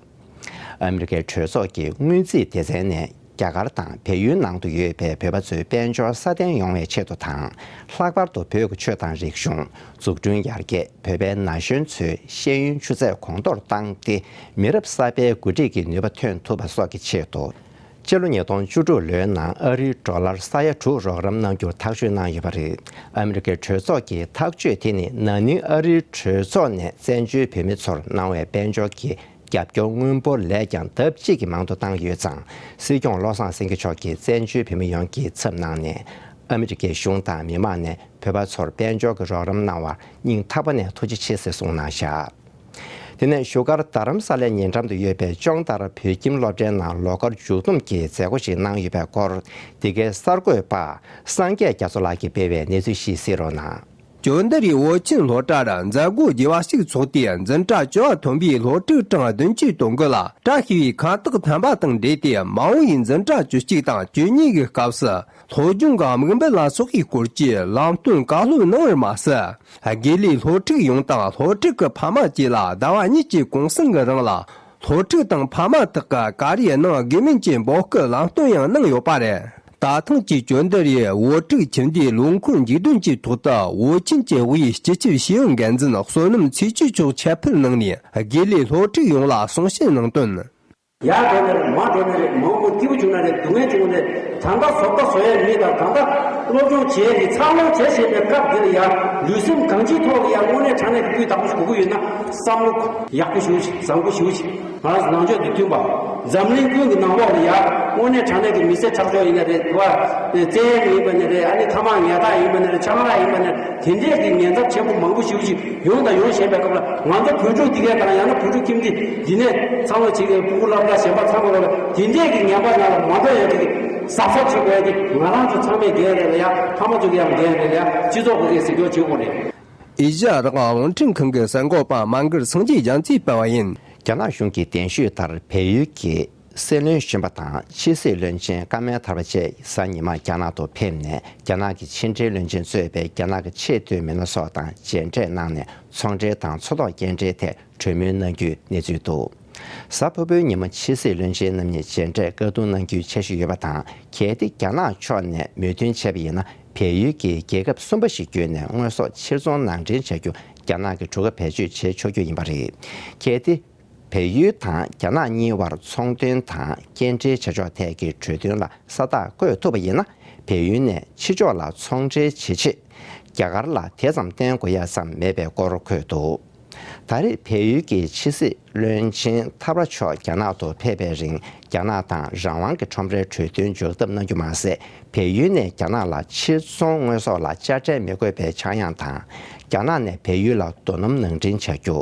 ཨ་མི་རི་ཀའི་གྲོས་ཚོགས་ཀྱི་སྔོན་རྩིས་སྡེ་ཚན་ནས་རྒྱ་གར་དང་བལ་ཡུལ་ནང་དུ་ཡོད་པའི་བོད་པ་ཚོའི་དཔལ་འབྱོར་སྲ་བརྟན་ཡོང་བའི་ཆེད་དུ་དང་། ལྷག་པར་དུ་བོད་ཀྱི་ཆོས་དང་རིག་གཞུང་། འཛུགས་སྐྲུན་ཡར་རྒྱས། བོད་པའི་ན་གཞོན་ཚོའི་ཤེས་ཡོན་ཆུ་ཚད་གོང་མཐོར་བཏང་སྟེ། མི་རབས་གསར་པའི་འགོ་ཁྲིད་ཀྱི་ནུས་པ་ཐོན་ཐུབ་པ་སོགས་ཀྱི་ཆེད་དུ། སྤྱི་ལོ་ཉིས་སྟོང་བཅུ་དྲུག་ལོའི་ནང་ཨ་རིའི་ཌོ་ལར་ས་ཡ་དྲུག་རོགས་རམ་གནང་རྒྱུར་ཐག་གཅོད་གནང་ཡོད་པ་རེད། ཨ་མི་རི་ཀའི་གྲོས་ཚོགས་ཀྱི་ཐག་གཅོད་དེ་ནི་ན་ནིང་ཨ་རིའི་གྲོས་ཚོགས་ནས་བཙན་བྱོལ་བོད་མི་ཚོར་གནང་བའི་དཔལ་འབྱོར་གྱི་རྒྱབ་སྐྱོར་དངུལ་འབོར་ལས་ཀྱང་ལྡབ་གཅིག་གིས་མང་དུ་བཏང་ཡོད་ཙང་། སྲིད་སྐྱོང་བློ་བཟང་སེང་གེ་མཆོག་གིས་བཙན་བྱོལ་བོད་མི་ཡོངས་ཀྱི་ཚབ་གནང་ནས། ཨ་མི་རི་ཀའི་གཞུང་དང་མི་མང་ནས་བོད་པ་ཚོར་དཔལ་འབྱོར་གྱི་རོགས་རམ་གནང་བར་སྙིང་ཐག་པ་ནས་ཐུགས་རྗེ་ཆེ་ཟེར་གསུངས་གནང་བཞག་དེ་ནས་བཞུགས་སྒར་རྡ་རམ་ས་ལའི་ཉེ་འགྲམ་དུ་ཡོད་པའི་ཅོང་ཏར་བོད་ཁྱིམ་སློབ་གྲྭའི་ནང་ལོ་འཁོར་མཇུག་བསྡོམས་ཀྱི་མཛད་སྒོ་ཞིག་གནང་ཡོད་པའི་སྐོར། འདི་གའི་གསར་འགོད་པ་སངས་རྒྱས་རྒྱ་མཚོ་ལགས་ཀྱིས་སྤེལ་བའི་གནས་ཚུལ་ཞིག་གསན་རོགས་གནང་། ཅོན་ཏ་རིའི་བོད་ཁྱིམ་སློབ་གྲྭར་མཛད་སྒོ་རྒྱས་པ་ཞིག་ཚོགས་ཏེ། འཛིན་གྲྭ་བཅུ་པ་ཐོན་པའི་སློབ་ཕྲུག་གྲངས་བདུན་ཅུ་དོན་དགུ་ལ་བཀྲ་ཤིས་པའི་ཁ་བཏགས་ཐམ་པ་དང་འབྲེལ་ཏེ། མ་འོངས་པའི་འཛིན་གྲྭ་བཅུ་གཅིག་དང་བཅུ་གཉིས་ཀྱི་སྐབས་སུ་སློབ་སྦྱོང་གི་དམིགས་འབེན་ལ་སོགས་ཀྱི་སྐོར་གྱི་ལམ་སྟོན་བཀའ་སློབ་གནང་བར་མ་ཟད། དགེ་ལས་སློབ་ཕྲུག་ཡོངས་དང་སློབ་ཕྲུག་གི་ཕ་མ་བཅས་ལ་ཟླ་བ་གཉིས་ཀྱི་གུང་སེང་གི་རིང་ལ་སློབ་ཕྲུག་དང་ཕ་མ་དག་གི་བཀའ་རེས་གནང་དགོས་མིན་གྱི་འབོད་སྐུལ་ལམ་སྟོན་ཡང་གནང་ཡོད་པ་རེད། ད་ཐེངས་ཀྱི་ཅོན་ཏ་རིའི་བོད་ཕྲུག་ཁྱིམ་སྡེའི་ལོ་འཁོར་མཇུག་སྡོམ་གྱི་ཐོག་ཏུ་བོད་ཁྱིམ་གྱི་དབུས་སྤྱི་ཁྱབ་ཤེས་ཡོན་འགན་འཛིན་བསོད་ནམས་ཚེ་ཆོས་མཆོག་ཆེད་ཕེབས་གནང་ནས་དགེ་ལས་སློབ་ཕྲུག་ཡོངས་ལ་གསུང་བཤད་གནང་དོན། ཡར་འགྲོ་ནས་རེད། མར་འགྲོ་ནས་རེད། མང་པོ་སྐྱིད་པོ་བྱུང་ན་རེད། སྡུག་བསྔལ་བྱུང་ན་རེད། ད་ལྟ་བཟོ་ལྟ་བཟོ་ཡས་མི་དང་ད་ལྟ་སློབ་སྦྱོང་བྱེད་ཀྱི་འཚར་ལོངས་བྱེད་བཞིན་པའི་སྐབས་འདི་ལ་ཡང་ལུས་སེམས་གང་ཅིའི་ཐོག་ལ་ཡང་དངོས་གནས་དྲང་གནས་ཀྱི་སྤུས་དག་པོ་ཞིག་དགོས་ཀྱི་ཡོད་ན་བསམ་བློ་ཡག་པོ་ཞེ་པོ་ཞིག་བཟང་པོ་ཞེ་པོ་ཞིག་ང་རང་ཚོ་ནང་ཆོས་འདི་མཐུན་པ། འཛམ་གླིང་ཀུན་གྱི་ནང་ལོགས་ལ་ཡང་དངོས་གནས་དྲང་གནས་ཀྱི་མི་ཚེ་ཆག་ཆོག་ཡིན་ན་རེད། བ་བཙན་གཡེམ་ཡིན་པ་ནི་རེད། ཨ་ནི་ཐ་མག་ཉལ་ཐག་ཡིན་པ་ནི་རེད། ཆང་རག་ཡིན་པ་ནི་རེད། དེ་འདྲས་ཀྱི་ཉེན་ཚབས་ཆེན་པོ་མང་པོ་ཞེ་པོ་ཞིག་ཡོང་དང་ཡོང་བཞིན་པའི་སྐབས་ལ་ང་ཚོ་བོད་ཕྲུག་འདི་གའི་ནང་ཡང་ན་བོད་ཕྲུག་ཁྱིམ་སྡེ་འདི་ནས་ཚང་མ་བྱེད་མཁན་སྤུ་གུ་སློབ་གྲྭ་གཞན་པ་ཚང་མ་ལ་དེ་འདྲས་ཀྱི་ངན་པ་ནང་ལ་མ་འགྲོ་ཡ་གི་གཟབ་གཟབ་བྱེད་དགོས་ཡ་དེ་ང་རང་ཚོ་ཚང་མས་འགན་རེད་ལ་ཡ། ཕ་མ་ཚོ་གི་ཡང་འགན་རེད་ལ་ཡ། སྤྱི་ཚོགས་ཀྱི་གཟིགས་སྐྱོང་བྱེད་དགོས་རེད། ཨེ་ཤ་ཡ་རང་དབང་རླུང་འཕྲིན་ཁང་གི་གསར་འགོད་པ་མ་གར་སངས་རྒྱས་རྒྱ་མཚོས་སྤེལ་བ་ཡིན། རྒྱ་ནག་གཞུང་གིས་གདན་ཞུས་ལྟར་བལ་ཡུལ་གྱི་སྲིད་བློན་གཞོན་པ་དང་ཕྱི་སྲིད་བློན་ཆེན་ཀརྨ་ཐར་པ་བཅས་གཟའ་ཉི་མ་རྒྱ་ནག་ཏུ་ཕེབས་ནས། རྒྱ་ནག་གི་ཕྱི་འབྲེལ་བློན་ཆེན་གཙོས་པའི་རྒྱ་ནག་གི་ཆེས་མཐོའི་མི་སྣ་སོགས་དང་མཇལ་འཕྲད་གནང་ནས། ཚོང་འབྲེལ་དང་མཚོ་ཐོག་སྐྱེལ་འདྲེན་ཐད་གྲོས་མོལ་གནང་རྒྱུའི་གནས་ཚུལ་འདུག་གཟའ་ཕུར་བུའི་ཉིན་མོ་ཕྱི་སྲིད་བློན་ཆེན་རྣམ་གཉིས་མཇལ་འཕྲད་བཀའ་བསྡུར་གནང་རྒྱུའི་འཆར་གཞི་ཡོད་པ་དང་། གལ་ཏེ་རྒྱ་ནག་ཕྱོགས་ནས་མོས་མཐུན་བྱས་པ་ཡིན་ན། བལ་ཡུལ་གྱི་རྒྱལ་ཁབ་གསུམ་པ་ཞིག་བརྒྱུད་ནས་དངོས་ཟོག་ཕྱིར་ཚོང་ནང་འདྲེན་བྱ་རྒྱུ་རྒྱ་ནག་གི་གྲུ་ཁ་བེད་སྤྱོད་བྱེད་ཆོག་རྒྱུ་ཡིན་པ་རེད། གལ་ཏེ། བལ་ཡུལ་དང་རྒྱ་ནག་གཉིས་བར་ཚོང་དོན་དང་སྐྱེལ་འདྲེན་བྱ་ཕྱོགས་ཐད་ཀྱི་གྲོས་མཐུན་ལ་ས་རྟགས་བཀོད་ཐུབ་པ་ཡིན་ན། བལ་ཡུལ་ནས་ཕྱི་ཕྱོགས་ལ་ཚོང་འབྲེལ་བྱེད་ཆེད། རྒྱ་གར་ལ་དེ་ཙམ་བརྟེན་དགོས་ཡ་ཙམ་མེད་པའི་སྐོར་འཁོད་འདུག་ད་རེས་བལ་ཡུལ་གྱི་ཕྱི་སྲིད་བློན་ཆེན་ཐར་པ་མཆོག་རྒྱ་ནག་ཏུ་ཕེབས་པའི་རིང་། རྒྱ་ནག་དང་རང་དབང་གི་ཁྲོམ་རའི་གྲོས་མཐུན་འཇོག་ཐབས་གནང་རྒྱུ་མ་ཟད། བལ་ཡུལ་ནས་རྒྱ་ནག་ལ་ཕྱིར་ཚོང་དངོས་ཟོག་ལ་དཔྱ་ཁྲལ་མི་དགོས་པའི་ཆག་ཡང་དང་། རྒྱ་ནག་ནས་བལ་ཡུལ་ལ་རྡོ་སྣུམ་ནང་འདྲེན་བྱ་རྒྱུ།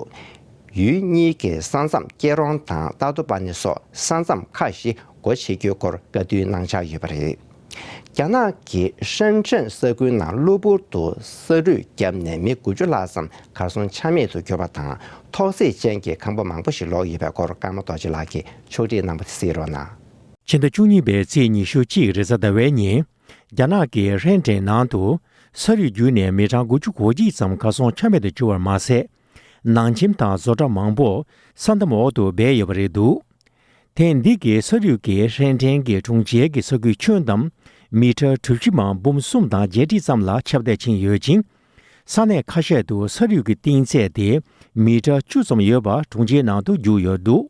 ཡུལ་གཉིས་ཀྱི་ས་མཚམས་སྐྱེལ་རོང་དང་ཏ་ཏོ་པ་ནི་སོགས་ས་མཚམས་ཁག་བཞི་སྒོ་ཕྱེ་རྒྱུའི་སྐོར་བཀའ་བསྡུར་གནང་འཆར་ཡོད་པ་རེད། རྒྱ་ནག་གི་ཧྲེན་ཀྲེན་ས་ཁུལ་ནང་གློ་བུར་དུ་ས་རུད་བརྒྱབ་ནས་མི་དགུ་བཅུ་ལྷག་ཙམ་གར་སོང་ཆ་མེད་དུ་གྱུར་པ་དང་། ཐོག་བརྩེགས་ཅན་གྱི་ཁང་པ་མང་པོ་ཞིག་ལོག་ཡོད་པའི་སྐོར་ཀརྨ་རྡོ་རྗེ་ལགས་ཀྱིས་ཕྱོགས་སྒྲིག་གནང་བ་དེ་གཟིགས་རོགས་གནང་། ཕྱི་ཟླ་བཅུ་གཉིས་པའི་ཚེས་ཉི་ཤུ་གཅིག་རེས་གཟའ་ཟླ་བའི་ཉིན། རྒྱ་ནག་གི་ཧྲེན་ཀྲེན་ནང་དུ་ས་རུད་བརྒྱུད་ནས་མི་གྲངས་དགུ་བཅུ་གོ་གཅིག་ཙམ་གར་སོང་ཆ་མེད་དུ་གྱུར་བར་མ་ཟད། ནང་ཁྱིམ་དང་བཟོ་གྲྭ་མང་པོ་ས་འདམ་འོག་ཏུ་སྦས་ཡོད་པ་རེད་འདུག་ཐེངས་འདི་གའི་ས་རུད་ཀྱིས་ཧྲེན་ཀྲེན་གྱི་གྲོང་ཁྱེར་གྱི་ས་ཁུལ་ཁྱོན་བསྡོམས་མི་ཊར་གྲུ་བཞི་མ་འབུམ་གསུམ་དང་བརྒྱད་ཁྲི་ཙམ་ལ་ཁྱབ་གདལ་ཕྱིན་ཡོད་ཅིང་། ས་གནས་ཁ་ཤས་སུ་ས་རུད་ཀྱི་གཏིང་ཚད་དེ་མི་ཊར་བཅུ་ཙམ་ཡོད་པ་གྲོང་ཁྱེར་ནང་དུ་རྒྱུགས་ཡོད་འདུག་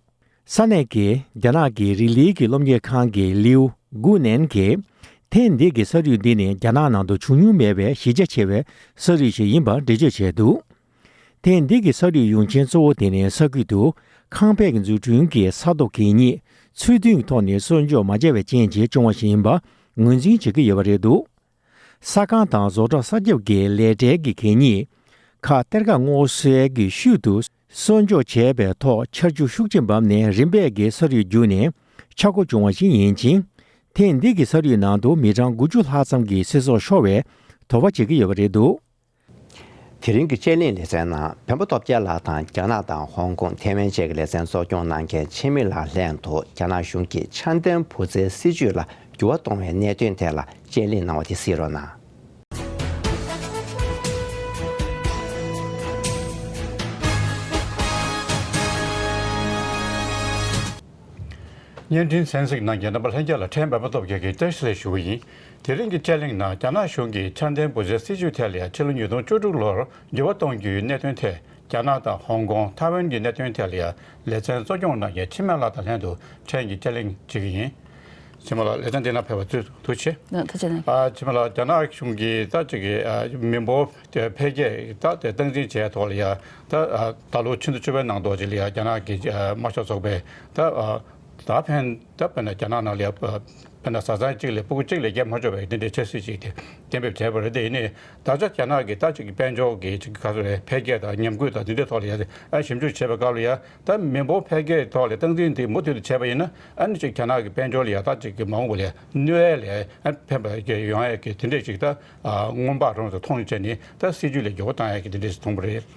ས་གནས་ཀྱི་རྒྱ་ནག་གི་རི་ལི་གི་སློབ་གཉེར་ཁང་གི་ལིའུ་གུ་ནན་གྱིས། ཐེངས་འདི་གི་ས་རུད་འདི་ནི་རྒྱ་ནག་ནང་དུ་བྱུང་མྱོང་མེད་པའི་གཞི་རྒྱ་ཆེ་བའི་ས་རུད་ཞིག་ཡིན་པར་འགྲེལ་བརྗོད་བྱས་འདུག་ཐེངས་འདི་གི་ས་རུད་ཡོང་ཆེན་གཙོ་བོ་དེ་ནི་ས་ཁུལ་དུ་ཁང་པའི་འཛུགས་སྐྲུན་གྱི་ས་ཐོ་གད་སྙིགས་ཚུལ་མཐུན་གྱི་ཐོག་ནས་གསོག་འཇོག་མ་བྱས་པའི་རྐྱེན་གྱིས་བྱུང་བ་ཞིག་ཡིན་པ་ངོས་འཛིན་བྱེད་ཀྱི་ཡོད་པ་རེད་འདུག་ས་ཁང་དང་བཟོ་གྲྭ་གསར་རྒྱབ་ཀྱི་ལས་གྲྭའི་གི་གད་སྙིགས། ཁ་གཏེར་ཁ་སྔོག་སའི་གི་ཤུལ་དུ་གསོག་འཇོག་བྱས་པའི་ཐོག་ཆར་ཆུ་ཤུགས་ཆེན་བབས་ནས་རིམ་པས་ཀྱི་ས་རུད་རྒྱུག་ནས་ཆག་སྒོ་བྱུང་བ་ཞིག་ཡིན་ཅིང་། ཐེངས་འདི་གི་ས་རུད་ནང་དུ་མི་གྲངས་དགུ་བཅུ་ལྷག་ཙམ་གྱི་ཚེ་སྲོག་ཤོར་བའི་དོགས་པ་བྱེད་ཀྱི་ཡོད་པ་རེད་འདུག་དེ་རིང་གི་དཔྱད་གླེང་ལེ་ཚན་ནང་བོན་པོ་སྟོབས་རྒྱལ་ལགས་དང་རྒྱ་ནག་དང་ཧོང་ཀོང་ཐའེ་ཝན་བཅས་ཀྱི་ལེ་ཚན་གཙོ་སྐྱོང་གནང་མཁན་འཆི་མེད་ལགས་ལྷན་དུ་རྒྱ་ནག་གཞུང་གིས་ཆ་ལྡན་བུ་བཙའི་སྲིད་བྱུས་ལ་འགྱུར་བ་གཏོང་བའི་གནད་དོན་ཐད་ལ་དཔྱད་གླེང་གནང་བ་དེ་གཟིགས་རོགས་གནང་། བརྙན་འཕྲིན་གསན་གཟིགས་གནང་མཁན་རྣམ་པ་ལྷན་རྒྱས་ལ་ཕྲན་བོད་པ་སྟོབས་རྒྱལ་གྱིས་བཀྲ་ཤིས་བདེ་ལེགས་ཞུ་གི་ཡིན། དེ་རིང་གི་དཔྱད་གླེང་ནང་རྒྱ་ནག་གཞུང་གིས་འཆར་ལྡན་བུ་བཙའི་སྲིད་བྱུས་ཐད་ལ་ཡང་ཕྱི་ལོ་ཉིས་སྟོང་བཅུ་དྲུག་ལོར་འགྱུར་བ་གཏོང་རྒྱུའི་གནད་དོན་ཐད་རྒྱ་ནག་དང་ཧོང་ཀོང་། ཐའེ་ཝན་གྱི་གནད་དོན་ཐད་ལ་ཡང་ལེ་ཚན་གཙོ་སྐྱོང་གནང་མཁན་འཆི་མེད་ལགས་དང་ལྷན་དུ་ཕྲན་གྱིས་དཔྱད་གླེང་བྱེད་ཀྱི་ཡིན། འཆི་མེད་ལགས་ལེ་ཚན་འདི་ནང་ཕེབས་པར་ཐུགས་རྗེ་ཆེ། ཐུགས་རྗེ་ཆེ། ཨ། འཆི་མེད་ལགས་རྒྱ་ནག་གཞུང་གིས་ད་ཅིག་གི་ཨ་མི་འབོར་འཕེལ་རྒྱས་ད་དེ་སྟངས་འཛིན་བྱས་ཐོག་ལ་ཡང་ད་ཨ་ད་ལོ་ཕྱི་ཟླ་བཅུ་པའི་ནང་དུ་ཅིག་ལ་ཡང་རྒྱ་ནག་གི་ཨ་དམར་ཤོག་ཚོགས་པས་ད་ཨ་ད་ཕན་ད་དཔེར་ན་རྒྱ་ནག་ནང་ལ་ཡང་དཔེར་ན་བཟའ་ཚང་གཅིག་ལ་ཕྲུ་གུ་གཅིག་ལས་བརྒལ་མ་ཆོག་པའི་དེ་འདྲའི་ཆབ་སྲིད་ཅིག་དེ་གཏན་འབེབས་བྱས་པ་རེད། དེ་ཡིན་ནའི་ད་ཆ་རྒྱ་ནག་གི་ད་ཅིག་གི་དཔལ་འབྱོར་གྱི་ཅིག་ག་ཚོད་རེད། འཕེལ་རྒྱས་དང་ཉམས་རྒུད་དང་དེ་འདྲའི་ཐོག་ལ་ཡང་ཨ་ཞིབ་འཇུག་བྱེད་པའི་སྐབས་ལ་ཡང་། ད་མི་འབོར་འཕེལ་རྒྱས་ཐོག་ལ་སྟངས་འཛིན་དེ་མུ་མཐུད་དུ་བྱས་པ་ཡིན་ན། ཨ་ནི་ཅིག་རྒྱ་ནག་གི་དཔལ་འབྱོར་ལ་ཡང་ད་ཅིག་གི་མ་འོངས་པ་ལ་ཡང་ཨ་ཕན་པ་ཡོང་ཡས་ཀྱི་དེ་འདྲས་ཅིག་ད་ཨ་སྔོན་དཔག་རང་དུ་མཐོང་བྱས་ནས་ད་སྲིད་ཇུས་ལ་འགྱུར་བ་བཏང་ཡས་ཀྱི་དེ་འདྲས་ཞིག་མཐོང་པ་རེད།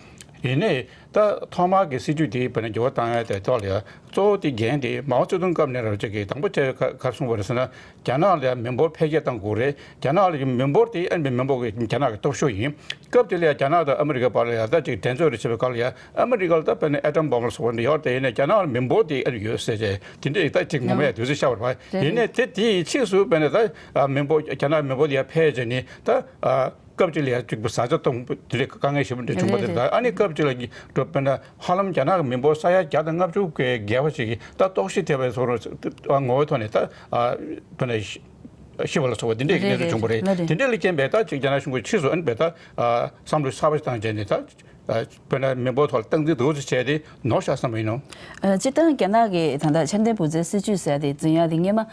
ཡིན་ནའི་ད་ཐོག་མར་གྱི་སྲིད་ཇུས་དེ་བས་ན་འགྱུར་བ་བཏང་ཡས་དེ་ཐོག་ལ་ཡང་གཙོ་བོ་དེ་འགན་དེ་མའོ་ཙེ་ཏུང་སྐབས་ནས་རང་ཅིག་གིས་དང་པོ་བྱས་ག་ག་རེ་གསུངས་པ་རེད་ཟེར་ན། རྒྱ་ནག་ལ་ཡང་མི་འབོར་འཕེལ་རྒྱས་གཏང་དགོས་རེད། རྒྱ་ནག་ལ་ཡང་མི་འབོར་དེ་ཨ་ནི་མི་འབོར་གྱི་རྒྱ་ནག་གི་སྟོབས་ཤུགས་ཡིན། སྐབས་དེ་ལ་ཡང་རྒྱ་ནག་དང་ཨ་མི་རི་ཀའི་བར་ལ་ཡང་ད་ཅིག་འགྲན་རྩོད་རེ་བྱེད་པའི་སྐབས་ལ་ཡང་ཨ་མི་རི་ཀ་ལ་ད་དཔེར་ན་ཨེ་ཊམ་བོམ་ལ་སོགས་པ་འདི་ཡོད་དེ། ཡིན་ནའི་རྒྱ་ནག་ལ་མི་འབོར་དེ་ཨ་ནི་ཡོད་ཟེར་བྱས་དེ་འདྲས་ད་ཅིག་ངོ་མས་འདུག་སེ་ཤར་བ་རེད། ཡིན་ནའི་དེ་དེའི་ཕྱིས་སུ་དཔེར་ན་ད་ཨ་མི་འབོར་རྒྱ་ནག་མི་འབོར་དེ་ཡང་འཕེལ་བྱས་ནས་ད་ཨ་སྐབས་གཅིག་ལ་ཡང་ཅིག་བཟའ་བཅའ་གཏོང་དེ་འདྲས་དཀའ་ངལ་ཞེ་པོ་འདྲ་བྱུང་བ་རེད། རེད། ད་ཨ་ནི་སྐབས་གཅིག་ལ་འགྲོ་དཔེར་ན་ཧ་ལམ་རྒྱ་ནག་གི་མི་འབོར་ས་ཡ་བརྒྱ་དང་ལྔ་བཅུ་གི་བརྒལ་བ་ཞིག་གིས་ད་ལྟོགས་ཤི་ཐེབས་པའི་བཟོ་འདྲ་ངོ་བོའི་ཐོག་ནས་ད་ཨ་དཔེར་ན་ཤི་བ་ལ་སོགས་པ་འདི་འདྲའི་གནས་ཚུལ་བྱུང་བ་རེད། རེད། རེད། དེ་འདྲའི་ལ་རྐྱེན་པས་ད་ཅིག་རྒྱ་ནག་གཞུང་གིས་ཕྱིས་སུ་ཨ་ནི་བས་ད་བསམ་བློ་གསར་པ་ཞིག་བཏང་བྱས་ནས་ད་དཔེར་ན་མི་འབོར་ཐོག་ལ་སྟངས་འཛིན་འདུག་སེ་བྱས་ཏེ་ནོར་ཤག་བསམ་པ་ཡིན་ནོ། སྤྱིར་བཏང་རྒྱ་ནག་གི་ད་ལྟ་འཆར་ལྡན་བུ་བཙའི་སྲིད་ཇུས་ཟེར་ཡ་དེ་འཛིན་ཡ་དེ་སྔོན་མ་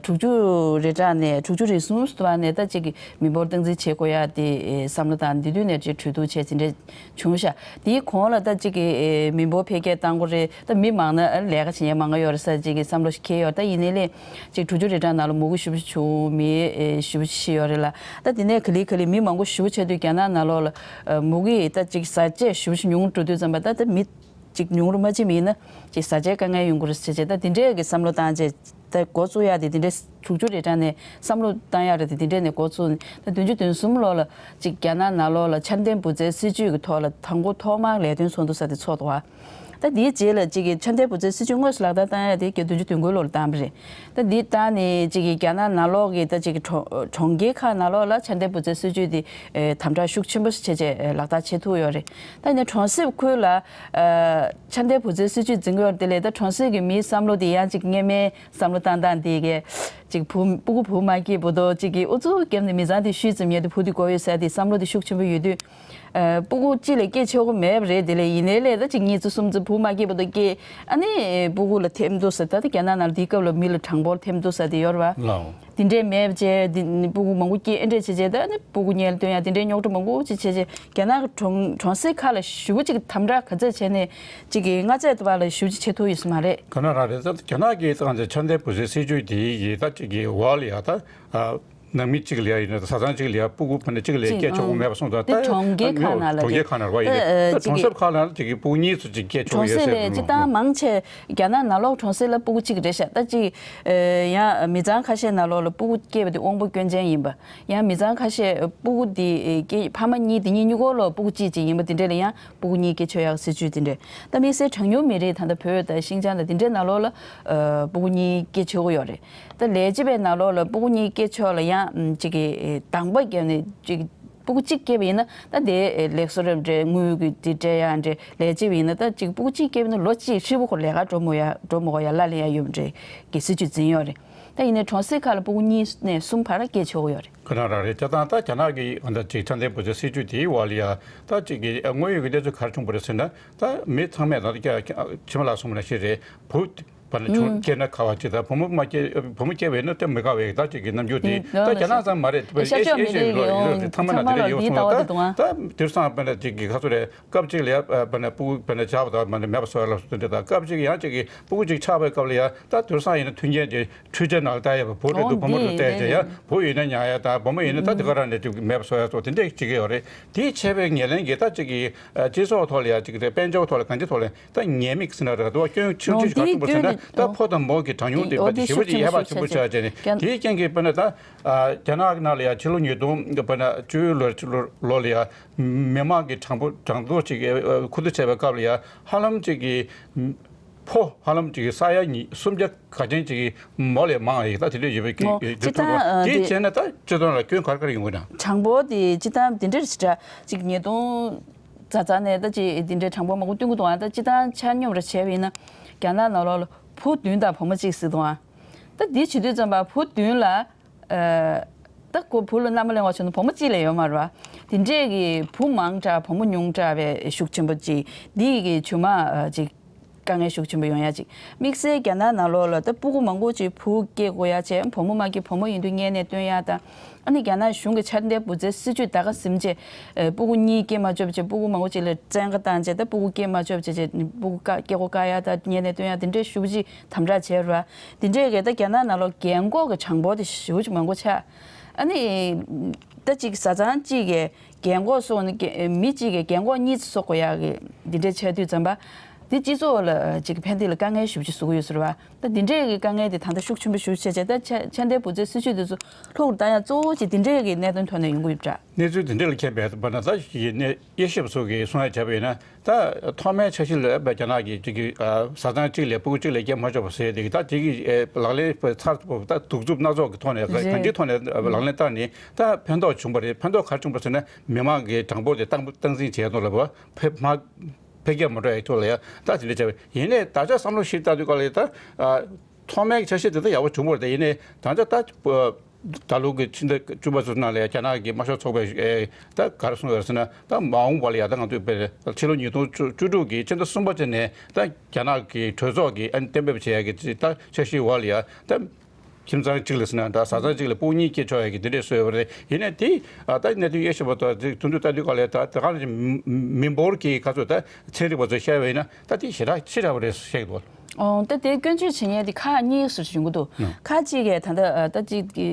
དྲུག་ཅུ་རེ་གྲངས་ནས་དྲུག་ཅུ་རེ་གསུམ་བར་ནས་ད་ཅིག་གི་མི་འབོར་སྟངས་འཛིན་བྱེད་དགོས་ཡ་དེ་བསམ་བློ་བཏང་། དེ་དུས་ནས་ཅིག་གྲོས་བསྡུར་བྱས་དེ་འདྲ་བྱུང་ཤག་དེའི་གོང་ལ་ད་ཅིག་གི་མི་འབོར་འཕེལ་རྒྱས་བཏང་དགོས་རེད། ད་མི་མང་ན་ལས་ཀ་བྱེད་མཁན་མང་ག་ཡོད་རེད་ཟེར་ཅིག་གི་བསམ་བློ་ཞིག་འཁྱེར་ཡོད། ད་ཡིན་ནའི་ལས་ཅིག་དྲུག་ཅུ་རེ་གྲངས་ནང་ལ་མུ་གེ་ཞེ་པོ་ཅིག་བྱུང་། མི་ཞེ་པོ་ཅིག་ཤི་ཡོད་རེད་ལ། ད་དེ་ནས་ག་ལེ་ག་ལེ་མི་མང་པོ་ཞེ་པོ་ཆགས་དུས་རྒྱ་ནག་ནང་ལོགས་ལ་མུ་གེ་ད་ཅིག་བཟའ་བཅའ་ཞེ་པོ་ཅིག་ཉུང་རུ་འགྲོ་དུས་ཙམ་པ་ད་ད་མི་ཅིག་ཉུང་རུ་མ་ཕྱིན་པ་ཡིན་ན་ཅིག་བཟའ་བཅའི་དཀའ་ངལ་ཡོང་གི་རེད་ཟེར་བྱས། ད་དེ་འདྲས་ཀྱི་བསམ་བློ་བཏང་བྱས། ད་འགོ་བཙུགས་ཡག་དེ་དེ་འདྲས་དྲུག་ཅུ་རེ་གྲངས་ནས་བསམ་བློ་བཏང་ཡག་རེད་དེ། དེ་འདྲས་ནས་འགོ་བཙུགས་ནས་ད་བདུན་ཅུ་དོན་གསུམ་ལོ་ལ་ཅིག་རྒྱ་ནག་ནང་ལོགས་ལ་འཆར་ལྡན་བུ་བཙའི་སྲིད་ཇུས་ཀྱི་ཐོག་ལ་དང་པོ་ཐོག་མར་ལས་དོན་ཚོགས་འདུ་ཟེར་དེ་ཚོགས་འདུག་བ། ད་དེའི་རྗེས་ལ་ཅིག་གི་འཆར་ལྡན་བུ་བཙའི་སྲིད་ཇུས་དངོས་སུ་ལག་བསྟར་བཏང་ཡག་དེ་བརྒྱད་བདུན་ཅུ་དོན་དགུའི་ལོ་ལ་བཏང་བ་རེད། ད་འདི་བཏང་ནས་ཅིག་གི་རྒྱ་ནག་ནང་ལོགས་ཀྱི་ད་ཅིག་གི་གྲོང་གྲོང་ཁྱེར་ཁག་ནང་ལོགས་ལ་འཆར་ལྡན་བུ་བཙའི་སྲིད་ཇུས་དེ་དམ་དྲག་ཤུགས་ཆེན་པོ་བྱས་བྱས་ལག་བསྟར་བྱེད་ཐུབ་ཡོད་རེད། ད་ཡིན་ནའི་གྲོང་གསེབ་ཁུལ་ལ་འཆར་ལྡན་བུ་བཙའི་སྲིད་ཇུས་འཛིན་གྱི་ཡོད་རེད། དེ་ལས་ད་གྲོང་གསེབ་ཀྱི་མིའི་བསམ་བློ་དེ་ཡང་ཅིག་སྔོན་མའི་བསམ་བློ་བཏང་སྟངས་དེ་གས་ཅིག་བུ་སྤུ་གུ་བུ་མ་སྐྱེས་བར་དུ་ཅིག་གི་ཨུ་ཚུགས་བརྒྱབ་ནས་མི་ཚང་དེ་ཤུལ་ཙམ་ཉལ་དུ་བུ་དེ་དགོས་ཡོད་ཟེར་དེ་བསམ་བློ་དེ་ཤུགས་ཆེན་པོ་ཡོད་དུས། ཨ། སྤུ་གུ་གཅིག་ལས་སྐྱེ་ཆོག་གི་མེད་པ་རེད། དེ་ལས་ཡིན་ནའི་ལས་ད་ཅིག་གཉིས་བཙུགས་གསུམ་བཙུགས་བུ་མ་སྐྱེས་བར་དུ་སྐྱེས། ཨ་ནི་སྤུ་གུ་ལ་ཐེབས་འདུག་ཟེར། ད་ལྟ་རྒྱ་ནག་ནང་ལ་དེའི་སྐབས་ལ་མི་ལ་གྲངས་འབོར་ཐེབས་འདུག་ཟེར་དེ་ཡོད་རེད་བ། ལའོ། དེ་འདྲས་མེད་པ་བྱས་དེ་སྤུ་གུ་མང་པོ་སྐྱེས། ཨེ་འདྲས་བྱས་བྱས་ད་ཨ་ནི་སྤུ་གུ་ཉལ་སྟོན་ཡ་དེ་འདྲས་རྙོག་དྲ་མང་པོ་ཅིག་བྱས་བྱས་རྒྱ་ནག་གི་གྲོང་གྲོང་གསེབ་ཁག་ལ་ཞེ་པོ་ཅིག་དམ་དྲག་ག་ཚད་བྱས་ནས་ཅིག་གི་མངའ་ཁྱབ་ཏུ་བ་ལ་ཞེ་པོ་ཅིག་བྱེད་ཐུབ་ཡོད་ས་མ་རེད། ག་ན་རང་རེད། ད་རྒྱ་ནག་གི་ཏང་ཅིག་འཆར་ལྡན་བུ་བཙའི་སྲིད་ཇུས་དེ་ཡི་ད་ཅིག་གི་འོག་ལ་ཡ་ད། ནང་མི་གཅིག་ལ་ཡ་ཡིན་ན། བཟའ་ཚང་གཅིག་ལ་ཡ་སྤུ་གུ་ཕ་ནས་གཅིག་ལས་སྐྱེ་ཆོག་གི་མེད་པ་སོང་ཙང་། ད་གྲོང་ཁྱེར་ཁག་ནང་ལ་གྲོང་ཁྱེར་ཁག་ནང་ལ་ཡིན་ནས་ད་གྲོང་གསེབ་ཁག་ལ་ཅིག་གི་སྤུ་གུ་གཉིས་སུ་གཅིག་སྐྱེ་ཆོག་གི་ཡོད་ཟེར། གྲོང་གསེབ་ལས་སྤྱིར་བཏང་མང་ཆེ་རྒྱ་ནག་ནང་ལོགས་གྲོང་གསེབ་ལ་སྤུ་གུ་གཅིག་རེད་ཤག་ད་ཅིག་ཡང་མི་ཚང་ཁ་ཤས་ནང་ལོགས་ལ་སྤུ་གུ་སྐྱེས་པ་དེ་དབང་པོ་སྐྱོན་ཅན་ཡིན་པ། ཡང་མི་ཚང་ཁ་ཤས་སྤུ་གུ་དེ་སྐྱེ་ཕ་མ་གཉིས་དེ་གཉིས་གཉིས་ཀ་ལ་སྤུ་གུ་གཅིག་ཅིག་ཡིན་པ། དེ་འདྲ་ལ་ཡང་སྤུ་གུ་གཉིས་སྐྱེ་ཆོག་ཡག་སྲིད་ཇུས་དེ་འདྲ། ད་དམིགས་བསལ་གྲངས་ཉུང་མི་རིགས་ད་ལྟ་བོད་དང་ཤིན་ཅང་དང་དེ་འདྲའི་ནང་ལོགས་ལ་སྤུ་གུ་གཉིས་སྐྱེ་ཆོག་གི་ཡོད་རེད། ད་ལས་བྱེད་པའི་ནང་ལོགས་ལ་སྤུ་གུ་གཉིས་སྐྱེ་ཆོག་ལ་ཡང་ཅིག་གི་དང་པོ་བརྒྱབ་ནས་ཅིག་སྤུ་གུ་གཅིག་སྐྱེས་པ་ཡིན་ན་ད་དེ་ལེགས་གསོལ་རབ་འདྲ་དངུལ་གྱི་དེ་སྤྲད་ཡག་འདྲ། ལས་བྱེད་པ་ཡིན་ན་ད་ཅིག་སྤུ་གུ་གཅིག་སྐྱེས་པ་ཡིན་ན་ལོ་གཅིག་ཧྲིལ་པོ་ཁོ་ལས་ཀ་འགྲོ་མི་ཡག་འགྲོ་མི་དགོས་ཡག་གླ་ལེན་ཡག་ཡོད་འདྲ་གི་སྲིད་ཇུས་འཛིན་ཡོད་རེད། ད་ཡིན་ནའི་གྲོང་གསེབ་ཁག་ལ་སྤུ་གུ་གཉིས་ནས་གསུམ་བར་སྐྱེ་ཆོག་གི་ཡོད་རེད། ཁོ་ན་རང་རེད། ད་ད་རྒྱ་ནག་གི་ད་ཅིག་འཆར་ལྡན་བུ་བཙའི་སྲིད་ཇུས་དེའི་འོག་ལ་ཡ་ད་ཅིག་གི་དངོས་ཡོད་ཀྱི་གནས་ཚུལ་ག་རེ་བྱུང་བ་རེད་ཟེར་ན། ད་མི་ཚང་མས་ད་ཁྱེད་མ་ལ་སོང་བ་ན་ཤེས་རེད། བུ་བར་ན་ཆུང་སྐྱེས་ན་ཁ་བ་ཅིག་ད་བུ་མོ་མ་སྐྱེས་བུ་མོ་སྐྱེས་པས་ན་དེ་མི་དགའ་བའི་ད་ཅིག་གི་རྣམ་འགྱུར་དེ་ད་རྒྱ་ནག་ཙམ་མ་རེད། ཨེ་ཤ་ཡ་ཨེ་ཤ་ཡའི་ལུགས་ལ་ཚང་མ་ན་དེ་འདྲ་ཡོད་སོང་། ད་ད་དེང་སང་བར་ན་ཅིག་གི་ཁ་ཚུར་རེད། སྐབས་གཅིག་ལ་ཡ་བར་ན་སྤུ་གུ་བར་ན་ཆགས་པ་དང་མ་ནི་མེད་པ་བཟོ་ཡ་ལ་སོགས་དེ་འདྲ། ད་སྐབས་གཅིག་ཡང་ཅིག་གི་སྤུ་གུ་གཅིག་ཆགས་པའི་སྐབས་ལ་ཡ་ད་དེང་སང་ཡིན་ན་མཐུན་རྐྱེན་དེ་འཕྲུལ་ཆས་ནང་ལ་ལྟ་ཡས་པ། བུ་རེད་འདུག་བུ་མོ་རེད་འདུག་བལྟས་བྱས་ཡ། བུ་ཡིན་ན་ཉར་ཡ་དང་བུ་མོ་ཡིན་ན་ད་དེ་ག་རང་ནས་ཅིག་མེད་པ་བཟོ་ཡ་སོགས་དེ་འདྲ་བྱེད་ཀྱི་ཡོད་རེད། དེའི་ཆད་པའི་ཉེར་ལེན་གྱི་ད་ཅིག་གི་སྤྱི་ཚོགས་ཐོག་ལ་ཡ་ཅིག་རེད། དཔལ་འབྱོར་ཐོག་ལ་གང་ཅི་ཐོག་ལ་ད་ཉེས་དམིགས་ཟེར་ན་རེད། དུ་བ་སྐྱོན་ཆུང་ཆུང་ཞིག་ག་ཐུག་པ་ཟེར་ན། ད་ཕོ་དང་མོ་གི་གྲངས་ཉུང་དེ་ཞེ་པོ་ཅིག་ཡར་ཕར་ཆེན་པོ་ཆགས་བྱས་ནས། དེའི་རྐྱེན་གྱིས་དཔེར་ན་ད་རྒྱ་ནག་ནང་ལ་ཡ་ཕྱི་ལོ་ཉིས་སྟོང་དཔེར་ན་བཅུ་ལོ་ལོ་ལ་ཡ་མི་མང་གི་གྲངས་འབོར་གྲངས་ཐོ་ཅིག་ཁུ་བསྡུ་བྱས་པའི་སྐབས་ལ་ཡ་ཧ་ལམ་ཅིག་གི་ཕོ་ཧ་ལམ་ཅིག་ས་ཡ་གཉིས་སུམ་བརྒྱ་ག་ཅན་ཅིག་མོ་ལས་མང་རེད། ད་དེ་འདྲ་ཡོད་པའི་ངོ་སྤྱི་བཏང་ཨ་དེ་དེ་བྱས་ན་ད་སྤྱི་བཏང་ལ་སྐྱོན་ག་རེ་ག་རེ་ཡོང་གི་ན། གྲངས་འབོར་དེ་སྤྱི་བཏང་དེ་འདྲར་ཞེ་དྲག་ཅིག་ཉིས་སྟོང་ཙ་ཙ་ནས་ད་ཅིག་དེ་འདྲའི་གྲངས་འབོར་མང་པོ་སྟོན་གི་འདུག་ཨ། ད་སྤྱི་བཏང་ཆ་སྙོམས་ར་བྱས་པ་ཡིན་ན་རྒྱ་ནག་ནང་ལོགས་ལ་བུ་བདུན་དང་བུ་མོ་གཅིག་ཟེར་འདུག་ཨ། ད་འདི་བྱེད་དུས་ཙམ་པ་བུ་བདུན་ལ་ཨ། ད་ཁོ་བུ་ལ་མནའ་མ་ལེན་པ་བྱུང་ན་བུ་མོ་གཅིག་ལས་ཡོད་མ་རེད་བ། དེ་འདྲས་ཀྱི་བུ་མང་དྲགས་བུ་མོ་ཉུང་དྲགས་པའི་ཤུགས་ཆེན་པོ་ཅིག་འདི་ཡི་གི་བྱུས་མ་ཨ་ཅིག་དཀའ་ངལ་ཤུགས་ཆེན་པོ་ཡོང་ཡ་ཅིག་དམིགས་བསལ་རྒྱ་ནག་ནང་ལོགས་ལ་ད་སྤུ་གུ་མང་པོ་ཅིག་བུ་སྐྱེ་དགོས་ཡ་བྱས། བུ་མོ་མ་སྐྱེ་བུ་མོ་ཡིན་དུས་གཉན་ནད་སྟོན་ཡ་དང་། ཨ་ནི་རྒྱ་ནག་གཞུང་གི་ཆར་ཟླའི་བུ་ཚའི་སྲིད་ཇུས་ད་ག་ཟིན་བྱས་ཨ་སྤུ་གུ་གཉིས་སྐྱེ་མ་ཆོག་བྱས། སྤུ་གུ་མང་པོ་ཅིག་ལ་བཙན་བཀའ་བཏང་བྱས། ད་སྤུ་གུ་སྐྱེ་མ་ཆོག་བྱས་བྱས་སྤུ་གུ་བཀག་སྐྱེ་སྒོ་བཀག་ཡ་དང་གཉན་ནད་སྟོན་ཡ་དེ་འདྲས་ཞེ་པོ་ཅིག་དམ་དྲག་བྱས་ར། དེ་འདྲས་གས་ད་རྒྱ་ནག་ནང་ལོགས་རྒན་འཁོགས་ཀྱི་གྲངས་འབོར་དེ་ཞེ་པོ་ཅིག་མང་པོ་ཆགས། ཨ་ནི་ད་ཅིག་བཟའ་ཚང་གཅིག་གིས་རྒན་འཁོགས་གསོ་ནི་རྒན་མི་གཅིག་གིས་རྒན་འཁོགས་གཉིས་གསོ་དགོས་ཡག་གི་འདི་འདྲས་ཆགས་དུས་ཙམ་པ། འདི་སྤྱི་ཚོགས་ལ་ཅིག་ཕན་བདེ་ལ་དཀའ་ངལ་ཞེ་པོ་ཅིག་བཟོ་གི་ཡོད་ཟེར་བ། ད་འདི་འདྲས་ཀྱི་དཀའ་ངལ་དེ་ད་ལྟ་ཤུགས་ཆེན་པོ་ཞེ་པོ་ཆགས་བྱས། ད་ཆ་ཆ་འདྲའི་བུ་ཚའི་སྲིད་ཇུས་དེ་ཚོ་ལྷུག་རུ་བཏང་ཡག་གཙོ་བོ་ཅིག་འདི་འདྲས་ཀྱི་གནད་དོན་ཐོག་ནས་ཡོང་གི་ཡོད་པ་འདྲ། གནས་ཚུལ་འདི་འདྲས་ལ་མཁྱེན་པའི་བར་ན་ད་ཡིན་ནའི་དབྱེ་ཞིབ་པ་ཚོ་གིས་གསུང་ཡ་བྱས་པ་ཡིན་ན། ད་ཐོག་མའི་འཆར་གཞི་ལ་རྒྱ་ནག་གིས་ཅིག་གི་ཨ་བཟའ་ཚང་གཅིག་ལས་སྤུ་གུ་གཅིག་ལས་སྐྱེ་མ་ཆོག་པ་ཟེར་དེ་གི་ད་དེ་གི་ཨེ་ལག་ལེན་ཚར་ད་གདུག་རྩུབ་སྣ་ཚོགས་ཀྱི་ཐོག་ནས་རེད། གང་ཅིའི་ཐོག་ནས་ལག་ལེན་བསྟར་ནས་ད་ཕན་ཐོགས་བྱུང་པ་རེད། ཕན་ཐོགས་ག་རེ་བྱུང་པ་ཟེར་ན། མི་མང་གི་གྲངས་འབོར་དེ་སྟངས་སྟངས་འཛིན་བྱས་ཐོག་ལ་བ་ཕེ་མ་འཕེལ་རྒྱས་མ་འགྲོ་ཡའི་ཐོག་ལ་ཡ་ད་དེ་འདྲ་བྱས་པ་ཡིན་ནའི། ད་ཆ་བསམ་བློ་ཞིབ་བཏང་དུས་སྐབས་ལ་ཡ་ད་ཨ་ཐོག་མའི་འཆར་གཞི་དེ་ད་ཡག་པོ་བྱུང་བ་རེད། ཡིན་ནའི་ད་ཆ་ད་ད་ལོ་གི་ཕྱི་ཟླ་བཅུ་པ་ཚོ་ནང་ལ་ཡ་རྒྱ་ནག་གི་དམར་ཤོག་ཚོགས་པས་ཨེ་ད་ག་རེ་གསུངས་ཡོད་ཟེར་ན། ད་མ་འོངས་པ་ལ་ཡ་ད་ང་ཚོས་དཔེར་ཕྱི་ལོ་ཉིས་སྟོང་བཅུ་དྲུག་གི་ཕྱི་ཟླ་གསུམ་པ་ཚོ་ནས་ད་རྒྱ་ནག་གི་གྲོས་ཚོགས་ཀྱིས་ཨ་ནི་གཏན་འབེབས་བྱེད་ཡ་གི་ད་འཆར་གཞིའི་འོག་ལ་ཡ་ད། ཁྱིམ་ཚང་གཅིག་ལ་ཟེར་ན་འདྲ། བཟའ་ཚང་གཅིག་ལ་སྤུ་གུ་གཉིས་སྐྱེ་ཆོག་ཡ་གི་དེ་འདྲས་བཟོས་ཡོད་པ་རེད། ཡིན་ནའི་དེ་ཨ་ད་གནད་དོན་དབྱེ་ཞིབ་པ་དང་དེ་དོན་དུ་ལྟ་དུས་ག་ལས་ད་ད་ག་ནང་བཞིན་མི་མི་འབོར་གྱི་ཁ་ཚོད་ད་ཚན་རིག་པ་ཚོས་བཤད་པ་ཡིན་ན་ད་དེ་ཞེ་དྲག་ཆེ་དྲགས་པ་རེད་བཤད་འདུག་ཨོ་ད་དེ་སྐྱོན་བརྗོད་བྱེད་མཁན་དེ་ཁག་གཉིས་སུ་ཡོང་གི་འདུག་ཁག་གཅིག་གིས་ད་ལྟ་ཨ་ད་གཅིག་གི་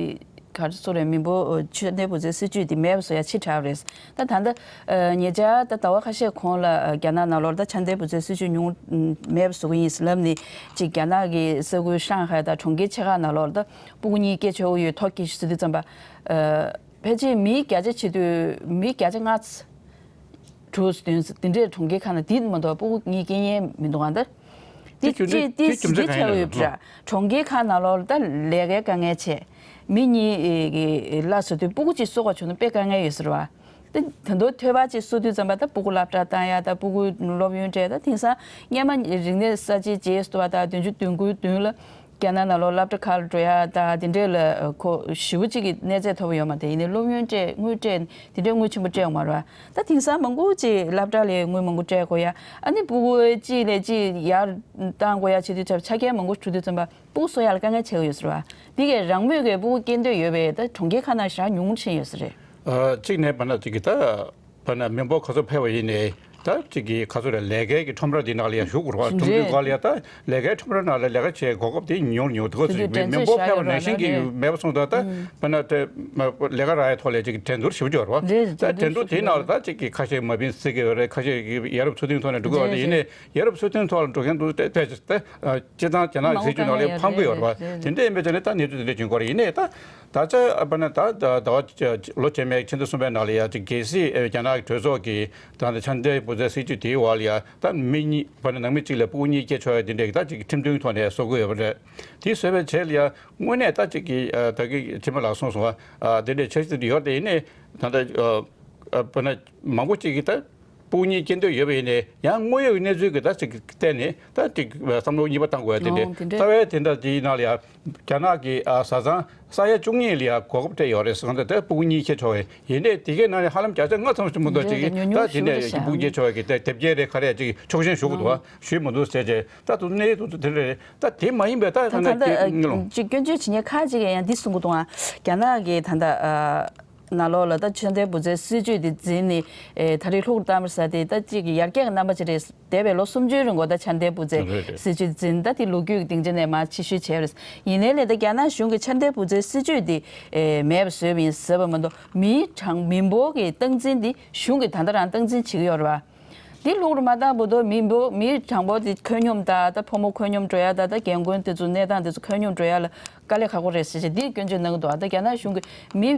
ག་རེ་ཟེར་རེད། མི་འབོར་ཆོས་ལྡན་བུ་ཚའི་སྲིད་ཇུས་འདི་མེད་པ་བཟོ་ཡ་ཆེ་དྲགས་རེད། ད་ད་ལྟ་ཉེ་ཆར་ད་ཟླ་བ་ཁ་ཤས་གོང་ལ་རྒྱ་ནག་ནང་ལོགས་ད་ཆོས་ལྡན་བུ་ཚའི་སྲིད་ཇུས་ཉུང་མེད་པ་བཟོ་གི་ཡིན་ཟེར་ལབ་ནས་ཅིག་རྒྱ་ནག་གི་ས་ཁུལ་ཧྲང་ཧའེ་དང་གྲོང་ཁྱེར་ཆེ་ཁག་ནང་ལོགས་ད་སྤུ་གུ་གཉིས་སྐྱེ་ཆོག་ཡོད་ཐོ་སྐྱེ་ཞིག་ཟེར་དུས་ཙམ་པ། ཕལ་ཆེར་མི་བརྒྱ་ཆ་བྱེད་དུས་མི་བརྒྱ་ཆ་ལྔ་ཚ། དྲུག་བདུན་དེ་འདྲའི་གྲོང་ཁྱེར་ཁག་ན་དེ་མ་གཏོགས་སྤུ་གུ་གཉིས་སྐྱེ་མཁན་མི་འདུག་ག་ད་དེ་དེ་རྒྱུ་མཚན་གཅིག་དེ་དེ་རྒྱུ་མཚན་གཅིག་གང་ཆགས་ཡོད་ཡོད་པ་རེད། རེད། གྲོང་ཁྱེར་ཁག་ནང་ལོགས་ལ་ད་ལས་ཀའི་དཀའ་ངལ་ཆེ། མི་གཉིས་ཀྱི་ལ་བཟོ་དུས་སྤུ་གུ་གཅིག་གསོ་དགོས་བྱུང་ན་དཔེ་དཀའ་ངལ་ཡོད་ཟེར་བ། ད་ད་དུང་ཐོས་པ་གཅིག་གསོ་དུས་ཙམ་པ་ད་སྤུ་གུ་སློབ་གྲྭ་བཏང་ཡ་ད་སྤུ་གུ་སློབ་ཡོན་སྤྲད། ད་དེང་སང་སྔོན་མ་རིག་གནས་གསར་བརྗེ་རྗེས་སུ་དུ་བ་ད་བདུན་ཅུ་དོན་དགུའི་བདུན་ལ། རྒྱ་ནག་ནང་ལོགས་སློབ་གྲྭ་ཁག་ལ་འགྲོ་ཡ་ད་དེ་འདྲས་ལ་ཁོ་ཞེ་པོ་ཅིག་གི་གནས་ཚད་ཐོབ་ཡོད་མ་རེད། ཡིན་ནའི་སློབ་ཡོན་སྤྲད་དངུལ་སྤྲད་དེ་འདྲས་དངུལ་ཆེན་པོ་སྤྲད་ཡོད་མ་རེད་བ། ད་དེང་སང་མང་པོ་ཅིག་སློབ་གྲྭ་ལ་དངུལ་མང་པོ་སྤྲད་དགོས་ཡ། ཨ་ནི་སྤུ་གུ་གཅིག་ལས་གཅིག་ཡར་བཏང་དགོས་ཡ་བྱེད་དུས་ཆ་ཆ་རྐྱེན་མང་པོ་འགྲོ་དུས་ཙམ་པ་སྤུ་གུ་གསོ་ཡ་ལ་དཀའ་ངལ་ཆེ་གི་ཡོད་ཟེར་བ། འདི་གས་རང་མོས་ཀྱི་སྤུ་གུ་སྐྱེ་འདོད་ཡོད་པའི་ད་གྲོང་ཁྱེར་ཁག་ནང་ཞེ་དྲག་ཉུང་ཕྱིན་ཡོད་ས་རེད། ཨ་གཅིག་ནས་བར་ན་གཅིག་གི་ད་བར་ན་མི་འབོར་ག་ཚོད་ཕེབས་པ་ཡིན་ནའི་ད་གཅིག་གི་ག་ཚོད་རེད། ལས་ཀའི་གི་ཁྲོམ་ར་འདི་ནང་ལ་ཡང་ཞུགས་དགོས་རེད་བ། ཁྲོམ་རའི་རེད། སྒང་ལ་ཡང་ད་ལས་ཀའི་ཁྲོམ་ར་ནང་ལ་ལས་ཀ་བྱེད་གོ་སྐབས་དེ་ཉུང་ཉུང་དུ་གོ་ཚོད་དེ་འདྲ་མི་འབོར་ཕེབས་པ་ནང་བཞིན་གི་ཡོད་མེད་པ་སོང་ཙང་ད་ཨུམ། བར་ན་དེ་མ་ལས་ཀ་རག་ཡའི་ཐོག་ལ་གཅིག་གི་འགྲན་བསྡུར་ཞེ་པོ་ཅིག་ཡོད་རེད་བ། རེད། ད་འགྲན་བསྡུར་དེའི་ནང་ལ་ད་གཅིག་གི་ཁ་ཤས་མ་བིན་སྲིད་ཀྱི་ཡོད་རེད། ཁ་ཤས་ཀྱི་ཡ་རབས་ཚུལ་ཁྲིམས་ཐོག་ནས་འགྲོ་གི་ཡོད་རེད། རེད། ཡིན་ནའི་ཡ་རབས་ཚུལ་ཁྲིམས་ཐོག་ལ་འགྲོ་མཁན་དུ་དེ་དེ་ད་སྤྱིར་བཏང་རྒྱ་ནག་གི་སྲིད་ཇུས་ནང་ལ་ཕམ་གི་ཡོད་རེད་བ། རེད། དེ་འདྲ་ཡིན་པའི་ཆ་ནས་ད་གནས་ཚུལ་དེ་འདྲ་བྱུང་གི་ཡོད་རེད། ཡིན་ནའི་ད། ད་ཆ་ཨ་པ་ན་ད་ད་ཟླ་བ་ལོ་རྗེས་མའི་ཕྱི་ཟླ་གསུམ་པའི་ནང་ལ་ཡ་ཅིག་གལ་སྲིད་ཨེ་རྒྱ་ནག་གི་གྲོས་ཚོགས་ཀྱི་ད་ལྟ་ཆོས་ལྡན་བུ་ཚའི་སྲིད་ཇུས་དེའི་འོག་ལ་ཡ་ད་མི་གཉིས་པ་ན་ནང་མི་གཅིག་ལ་སྤུ་གུ་གཉིས་སྐྱེ་ཆོག་ཡ་དེ་འདྲས་ཀྱི་ད་ཅིག་ཁྲིམས་མཐུན་ཐོག་ནས་བཟོ་དགོས་ཡོད་པ་རེད། དེ་བཟོས་པའི་རྗེས་ལ་ཡ་དངོས་གནས་ད་ཅིག་གི་ཨ་ད་གི་ཕྱི་མ་ལགས་གསུངས་སོང་བ། ཨ་དེ་འདྲས་འཆར་གཞི་དེ་ཡོད་དེ་ཡིན་ནའི་ད་ལྟ་ཨ་ཨ་པ་ན་མང་པོ་ཅིག་གིས་ད། སྤུ་གུ་གཉིས་སྐྱེ་འདོད་ཡོད་པ་ཡིན་ནའི་ཡང་དངོས་ཡོད་ཀྱི་གནས་ཚུལ་གྱི་ད་ཅིག་བལྟས་ནས་ད་ཅིག་བསམ་བློ་གཉིས་པ་བཏང་དགོས་ཡ་དེ་འདྲས། ཨོ་དེ་འདྲས། རྩ་བའི་དེ་འདྲ་དེའི་ནང་ལ་ཡ་རྒྱ་ནག་གི་ཨ་བཟའ་ཚང་ས་ཡ་བཅུ་གཉིས་ལ་ཡ་གོ་སྐབས་སྤྲད་ཡོད་རེད་ཟེར་གང་ལྟར་ད་སྤུ་གུ་གཉིས་སྐྱེ་ཆོག་པ་ཡིན་ནའི་དེ་གའི་ནང་ནས་ཧ་ལམ་བརྒྱ་ཆ་ལྔ་ཙམ་ཞིག་མ་གཏོགས་ཅིག་རེད། ད་ཉུང་ཉུང་དེ་ཞེ་པོ་འདྲ་ནས་ཞིག་སྤུ་གུ་སྐྱེ་ཆོག་པ་གི་ད་དེབ་སྐྱེལ་རེད་ག་རེ་ཅིག་ཆོག་མཆན་ཞུ་དགོས་འདུག་བ། ཞུས་མ་འདུག་ཟེར་བྱས་ད་དུ་གནས་དུ་དེ་འདྲ་རེད། ད་དེ་མ་ཡིན་པའི་ད་ད་ད་ད་ད་ད་ད་ཅིག་སྐྱོན་བརྗོད་བྱེད་མཁན་ཁག་ཅིག་གིས་ཡང་འདི་གསུང་གི་འདུག་ཨ། རྒྱ་ནག་གི་ད་ད་ཨ། ནང་ལོགས་ལ་ད་ཆོས་ལྡན་བུ་བཙའི་སྲིད་བྱུས་དེ་འཛིན་ནས་ཨེ་ད་རེས་ལྷུག་བཏང་བ་ཟེར་དེ་ད་གཅིག་གི་ཡར་རྒྱས་ཀྱི་རྣམ་པ་ཅིག་རེད། འདས་པའི་ལོ་སུམ་ཅུའི་རིང་གོ་ད་ཆོས་ལྡན་བུ་བཙའི་རེད་རེད། སྲིད་བྱུས་འཛིན་ད་དེ་ལོ་རྒྱུས་ཀྱི་སྡིངས་ཆ་ནས་མར་ཕྱིར་བཤོལ་བྱས་པ་རེད། ཡིན་ནའི་ལས་ད་རྒྱ་ནག་གཞུང་གིས་ཆོས་ལྡན་བུ་བཙའི་སྲིད་བྱུས་དེ་ཨེ་མེད་པ་བཟོས་པ་ཡིན་ཟེར་བ་མ་གཏོགས་མིའི་གྲངས་མི་འབོར་གྱི་སྟངས་འཛིན་དེ་གཞུང་གིས་ད་ལྟ་རང་སྟངས་འཛིན་བྱེད་ཀྱི་ཡོད་རེད་བ། འདི་ལྷུག་རུ་མ་བཏང་བར་དུ་མི་འབོར་མིའི་གྲངས་འབོར་དེ་འཁོད་སྙོམས་དང་ད་ཕོ་མོ་འཁོད་སྙོམས་འགྲོ་ཡ་དང་ད་རྒན་རྒོན་དེ་ཚོ་གནས་སྟངས་དེ་ཚོ་འཁོད་སྙོམས་འགྲོ་ཡ་ལ་དཀའ་ལས་ཁག་པོ་རེད་ཟེར་བྱས་འདི་སྐྱོན་བརྗོད་གནང་གི་འདུག་ད་རྒྱ་ནག་གཞུང་གིས་མི།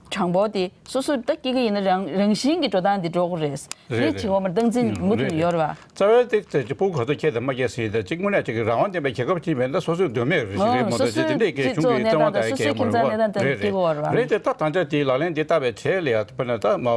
གྲངས་འབོར་དེ་སོ་སོ་ད་སྐྱེ་གི་ཡིན་ན་རང་རང་བཞིན་གྱི་འགྲོ་སྟངས་དེ་འགྲོ་གི་རེད། རེད་རེད། དེ་བྱེད་དགོས་མ་རེད། སྟངས་འཛིན་མུ་མཐུད་ནས་ཡོད་རེད་བ། རྩ་བའི་ཏིག་ཙམ་གྱི་ཕྲུ་གུ་ག་ཚོད་སྐྱེས་དང་མ་སྐྱེས་ཟེར་ཡིན་ད་གཅིག་དངོས་གནས་ཅིག་གི་རང་དབང་ལྡན་པའི་རྒྱལ་ཁབ་ཅིག་མེད་ན་སོ་སོའི་འདོད་མོས་རེད་ཞིག་རེད་མ་གཏོགས་ཅིག་དེ་འདྲས་ཀྱི་གཞུང་གི་བཙན་དབང་དང་ཡ་གལ་མ་རེད་བ། རེད་རེད། རེད་དེ་ད་ད་ཆ་དེ་ལག་ལེན་འདི་བསྟར་བའི་གྲས་ལ་ཡ་དཔེར་ན་ད་མ་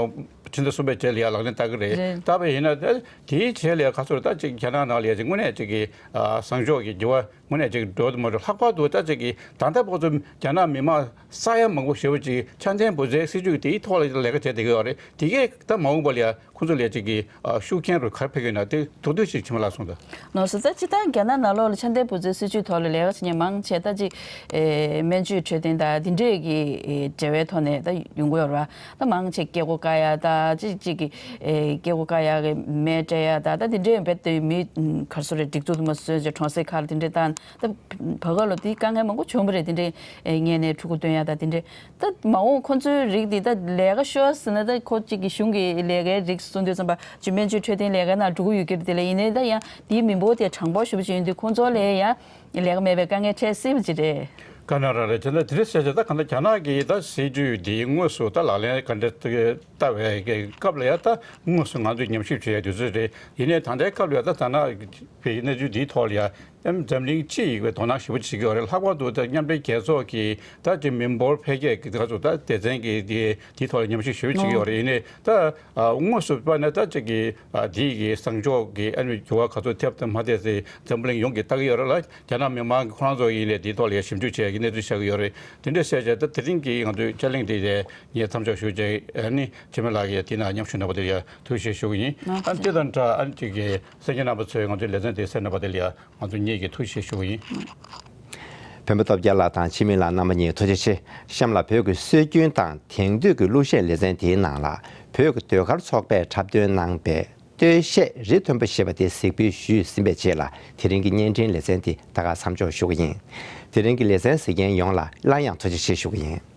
ཕྱི་ཟླ་གསུམ་པའི་རྗེས་ལ་ཡ་ལག་ལེན་བསྟར་གི་རེད། བསྟར་བ་ཡིན་ན་ད་དེའི་རྗེས་ལ་ཡ་ག་ཚོད་ད་ཅིག་རྒྱ་ནག་ནང་ལ་ཡ་ཅིག་དངོས་གནས་ཅིག་གི་བཟང་ཕྱོགས་ཀྱི་འགྱུར་བ་དངོས་གནས་ཅིག་འགྲོ་དུ་མ་འགྲོ། ལྷག་པར་དུ་ད་ཅིག་གི་ད་ལྟ་ཕོ་ཚོ་རྒྱ་ནག་མི་མང་ས་ཡ་མང་པོ་ཞེ་པོ་ཅིག་ཆ་ཚང་བུ་བཙའི་སྲིད་ཇུས་དེའི་ཐོག་ལ་ལས་ཀ་བྱས་བསྡད་ཀྱི་ཡོད་རེད། དེ་གས་ད་མ་འོངས་པ་ལ་ཡ་ཁོང་ཚོ་ལ་ཅིག་གི་ཤུགས་རྐྱེན་རུ་ག་རེ་ཕེབས་ཀྱི་ཡོད་ན་དེ་མདོར་བསྡུས་ཤིག་ཕྱི་མ་ལ་གསུངས་དང་། ནོར་སོང་ད་སྤྱིར་བཏང་རྒྱ་ནག་ནང་ལོགས་ལ་ཆ་ཚང་བུ་བཙའི་སྲིད་ཇུས་ཐོག་ལ་ལས་ཀ་བྱེད་མཁན་མང་ཆེ་ད་ཅིག་ཨེ་སྨན་བཅོས་འཕྲོད་བསྟེན་དང་དེ་འདྲས་ཀྱི་ཨེ་འབྲེལ་བའི་ཐོག་ནས་ད་ཡོང་གི་ཡོད་རེད་བ། ད་མང་ཆེ་སྐྱེ་སྒོ་བཀག་ཡ་ད་ཅིག་ཅིག་གི་ཨེ་སྐྱེ་སྒོ་བཀག་ཡ་གི་སྨན་སྤྲད་ཡ་ད་ད་དེ་འདྲས་རྦད་དེ་མི་ག་རེ་ཟེར་རེད། སྒྲིག་འཛུགས་དུ་མ་བཟོས་བྱས་གྲོང་གསེབ་ཁག་ལ་དེ་འདྲས་བཏང་། ད་བར་སྐབས་ལ་དེ་དཀའ་ངལ་མང་པོ་བྱུང་བ་རེད། དེ་འདྲས་ཨེ་ངན་ནས་ཕྲུ་གུ་སྟོན་ཡ་ད་དེ་འདྲས། ད་མ་འོངས་ཁོ་ཚོའི་རིགས་འདི་ད་ལས་ཀ་ཤོར་ཟེར་ན་ད་ཁོ་གཅིག་གི་གཞུང་གི་ལས་ཀའི་རིགས་གསུང་དུས་ཙམ་པ་ཅིག་སྨན་བཅོས་འཕྲོད་བསྟེན་ལས་ཀའི་ནང་འགྲོ་གི་ཡོད་ཀྱི་རེད། དེ་ལ་ཡིན་ནའི་ད་ཡང་དེའི་མི་འབོར་དེ་གྲངས་འབོར་ཞེ་པོ་ཅིག་ཡིན་དུས་ཁོ་ཚོ་ལ་ཡང་ལས་ཀ་མེད་པའི་དཀའ་ངལ་འཕྲད་སྲིད་པ་ཅིག་རེད། ག་ན་ར་རེད། དེ་འདྲ་དེ་རེད་ཟེར་བྱས་ད་ག་འདྲ་རྒྱ་ནག་གིས་ད་སྲིད་ཇུས་འདི་དངོས་སུ་ད་ལག་ལེན་ག་འདྲ་བསྟར་བའི་སྐབས་ལ་ཡང་ད་དངོས་སུ་ང་ཚོས་ཉམས་ཞིབ་བྱེད་ཡ་དུས་ཚོད་རེད། ཡིན་ནའི་ད་ལྟའི་སྐབས་ལ་ཡང་ད་ད་ན་བའི་གནས་ཚུལ་འདིའི་ཐོག་ལ་ཡང་འཛམ་གླིང་སྤྱི་ཡི་དོ་སྣང་ཞེ་པོ་བྱེད་ཀྱི་ཡོད་རེད། ལྷག་པར་དུ་ད་མཉམ་འབྲེལ་རྒྱལ་ཚོགས་ཀྱི་ད་ཅིག་མི་འབོར་འཕེལ་རྒྱས་ཀྱི་ད་ཚོ་ད་སྡེ་ཚན་གྱི་དེ་དེའི་ཐོག་ལ་ཉམས་ཞིབ་ཞེ་པོ་བྱེད་ཀྱི་ཡོད་རེད། ཡིན་ནའི་ད་དངོས་སུ་པ་ནི་ད་ཅིག་གི་དེའི་གི་བཟང་ཕྱོགས་ཀྱི་ཨ་ནི་འགྱུར་བ་ག་ཚོད་ཐེབས་དང་མ་ཐེབས་ཟེར་འཛམ་བུ་གླིང་ཡོངས་ཀྱིས་ལྟ་གི་ཡོད་རེད་ལ། རྒྱ་ནག་མི་མང་ཁོ་རང་ཚོ་ཡིན་ནའི་དེའི་ཐོག་ལ་ཞིབ་འཇུག་བྱས་ཀྱི་གནས་ཚུལ་ཤར་གྱི་ཡོད་རེད། དེ་འདྲ་བཤད་བྱས་ད་དེ་རིང་གི་ང་ཚོའི་དཔྱད་གླེང་དེ་ནས་མཚམས་འཇོག་ཞུ་བྱས། ཨ་ནི་འཆི་མེད་ལགས་ཀྱིས་དེ་ན་མཉམ་ཞུགས་གནང་བ་དེ་ལ་ཡང་ཐུགས་རྗེ་ཆེ་ཞུ་གི་ཡིན། ཨ་ནི་དེ་དང་འདྲ་ཨ་ནི་ཅིག་གི་གསན་མཁན་རྣམ་པ་ཚོས་ང་ཚོའི་ལེ་ཚན་དེ་གསན་གནང་བ་དེ་ལ་ཡང་ང་ཚོ་གཉིས་ཀྱིས་ཐུགས་རྗེ་ཆེ་ཞུ་གི་ཡིན། བོན་པོ་སྟོབས་རྒྱལ་ལགས་དང་འཆི་མེད་ལགས་རྣམ་པ་གཉིས་ཐུགས་རྗེ་ཆེ། གཤམ་ལ་བོད་ཀྱི་སྲོལ་རྒྱུན་དང་དེང་དུས་ཀྱི་གླུ་གཞས་ལེ་ཚན་དེའི་ནང་ལ་བོད་ཀྱི་ཟློས་གར་ཚོགས་པས་འཁྲབ་སྟོན་གནང་པའི་སྟོད་གཞས་རི་མཐོན་པོ་ཞེས་པ་དེ་གཟིགས་འབུལ་ཞུས་ཟིན་པའི་རྗེས་ལ་དེ་རིང་གི་བརྙན་འཕྲིན་ལེ་ཚན་དེ་ད་ག་མཚམས་འཇོག་ཞུ་གི་ཡིན། དེ་རིང་གི་ལེ་ཚན་གཟིགས་མཁན་ཡོངས་ལ་སླར་ཡང་ཐུགས་རྗེ་ཆེ་ཞུ་གི་ཡིན།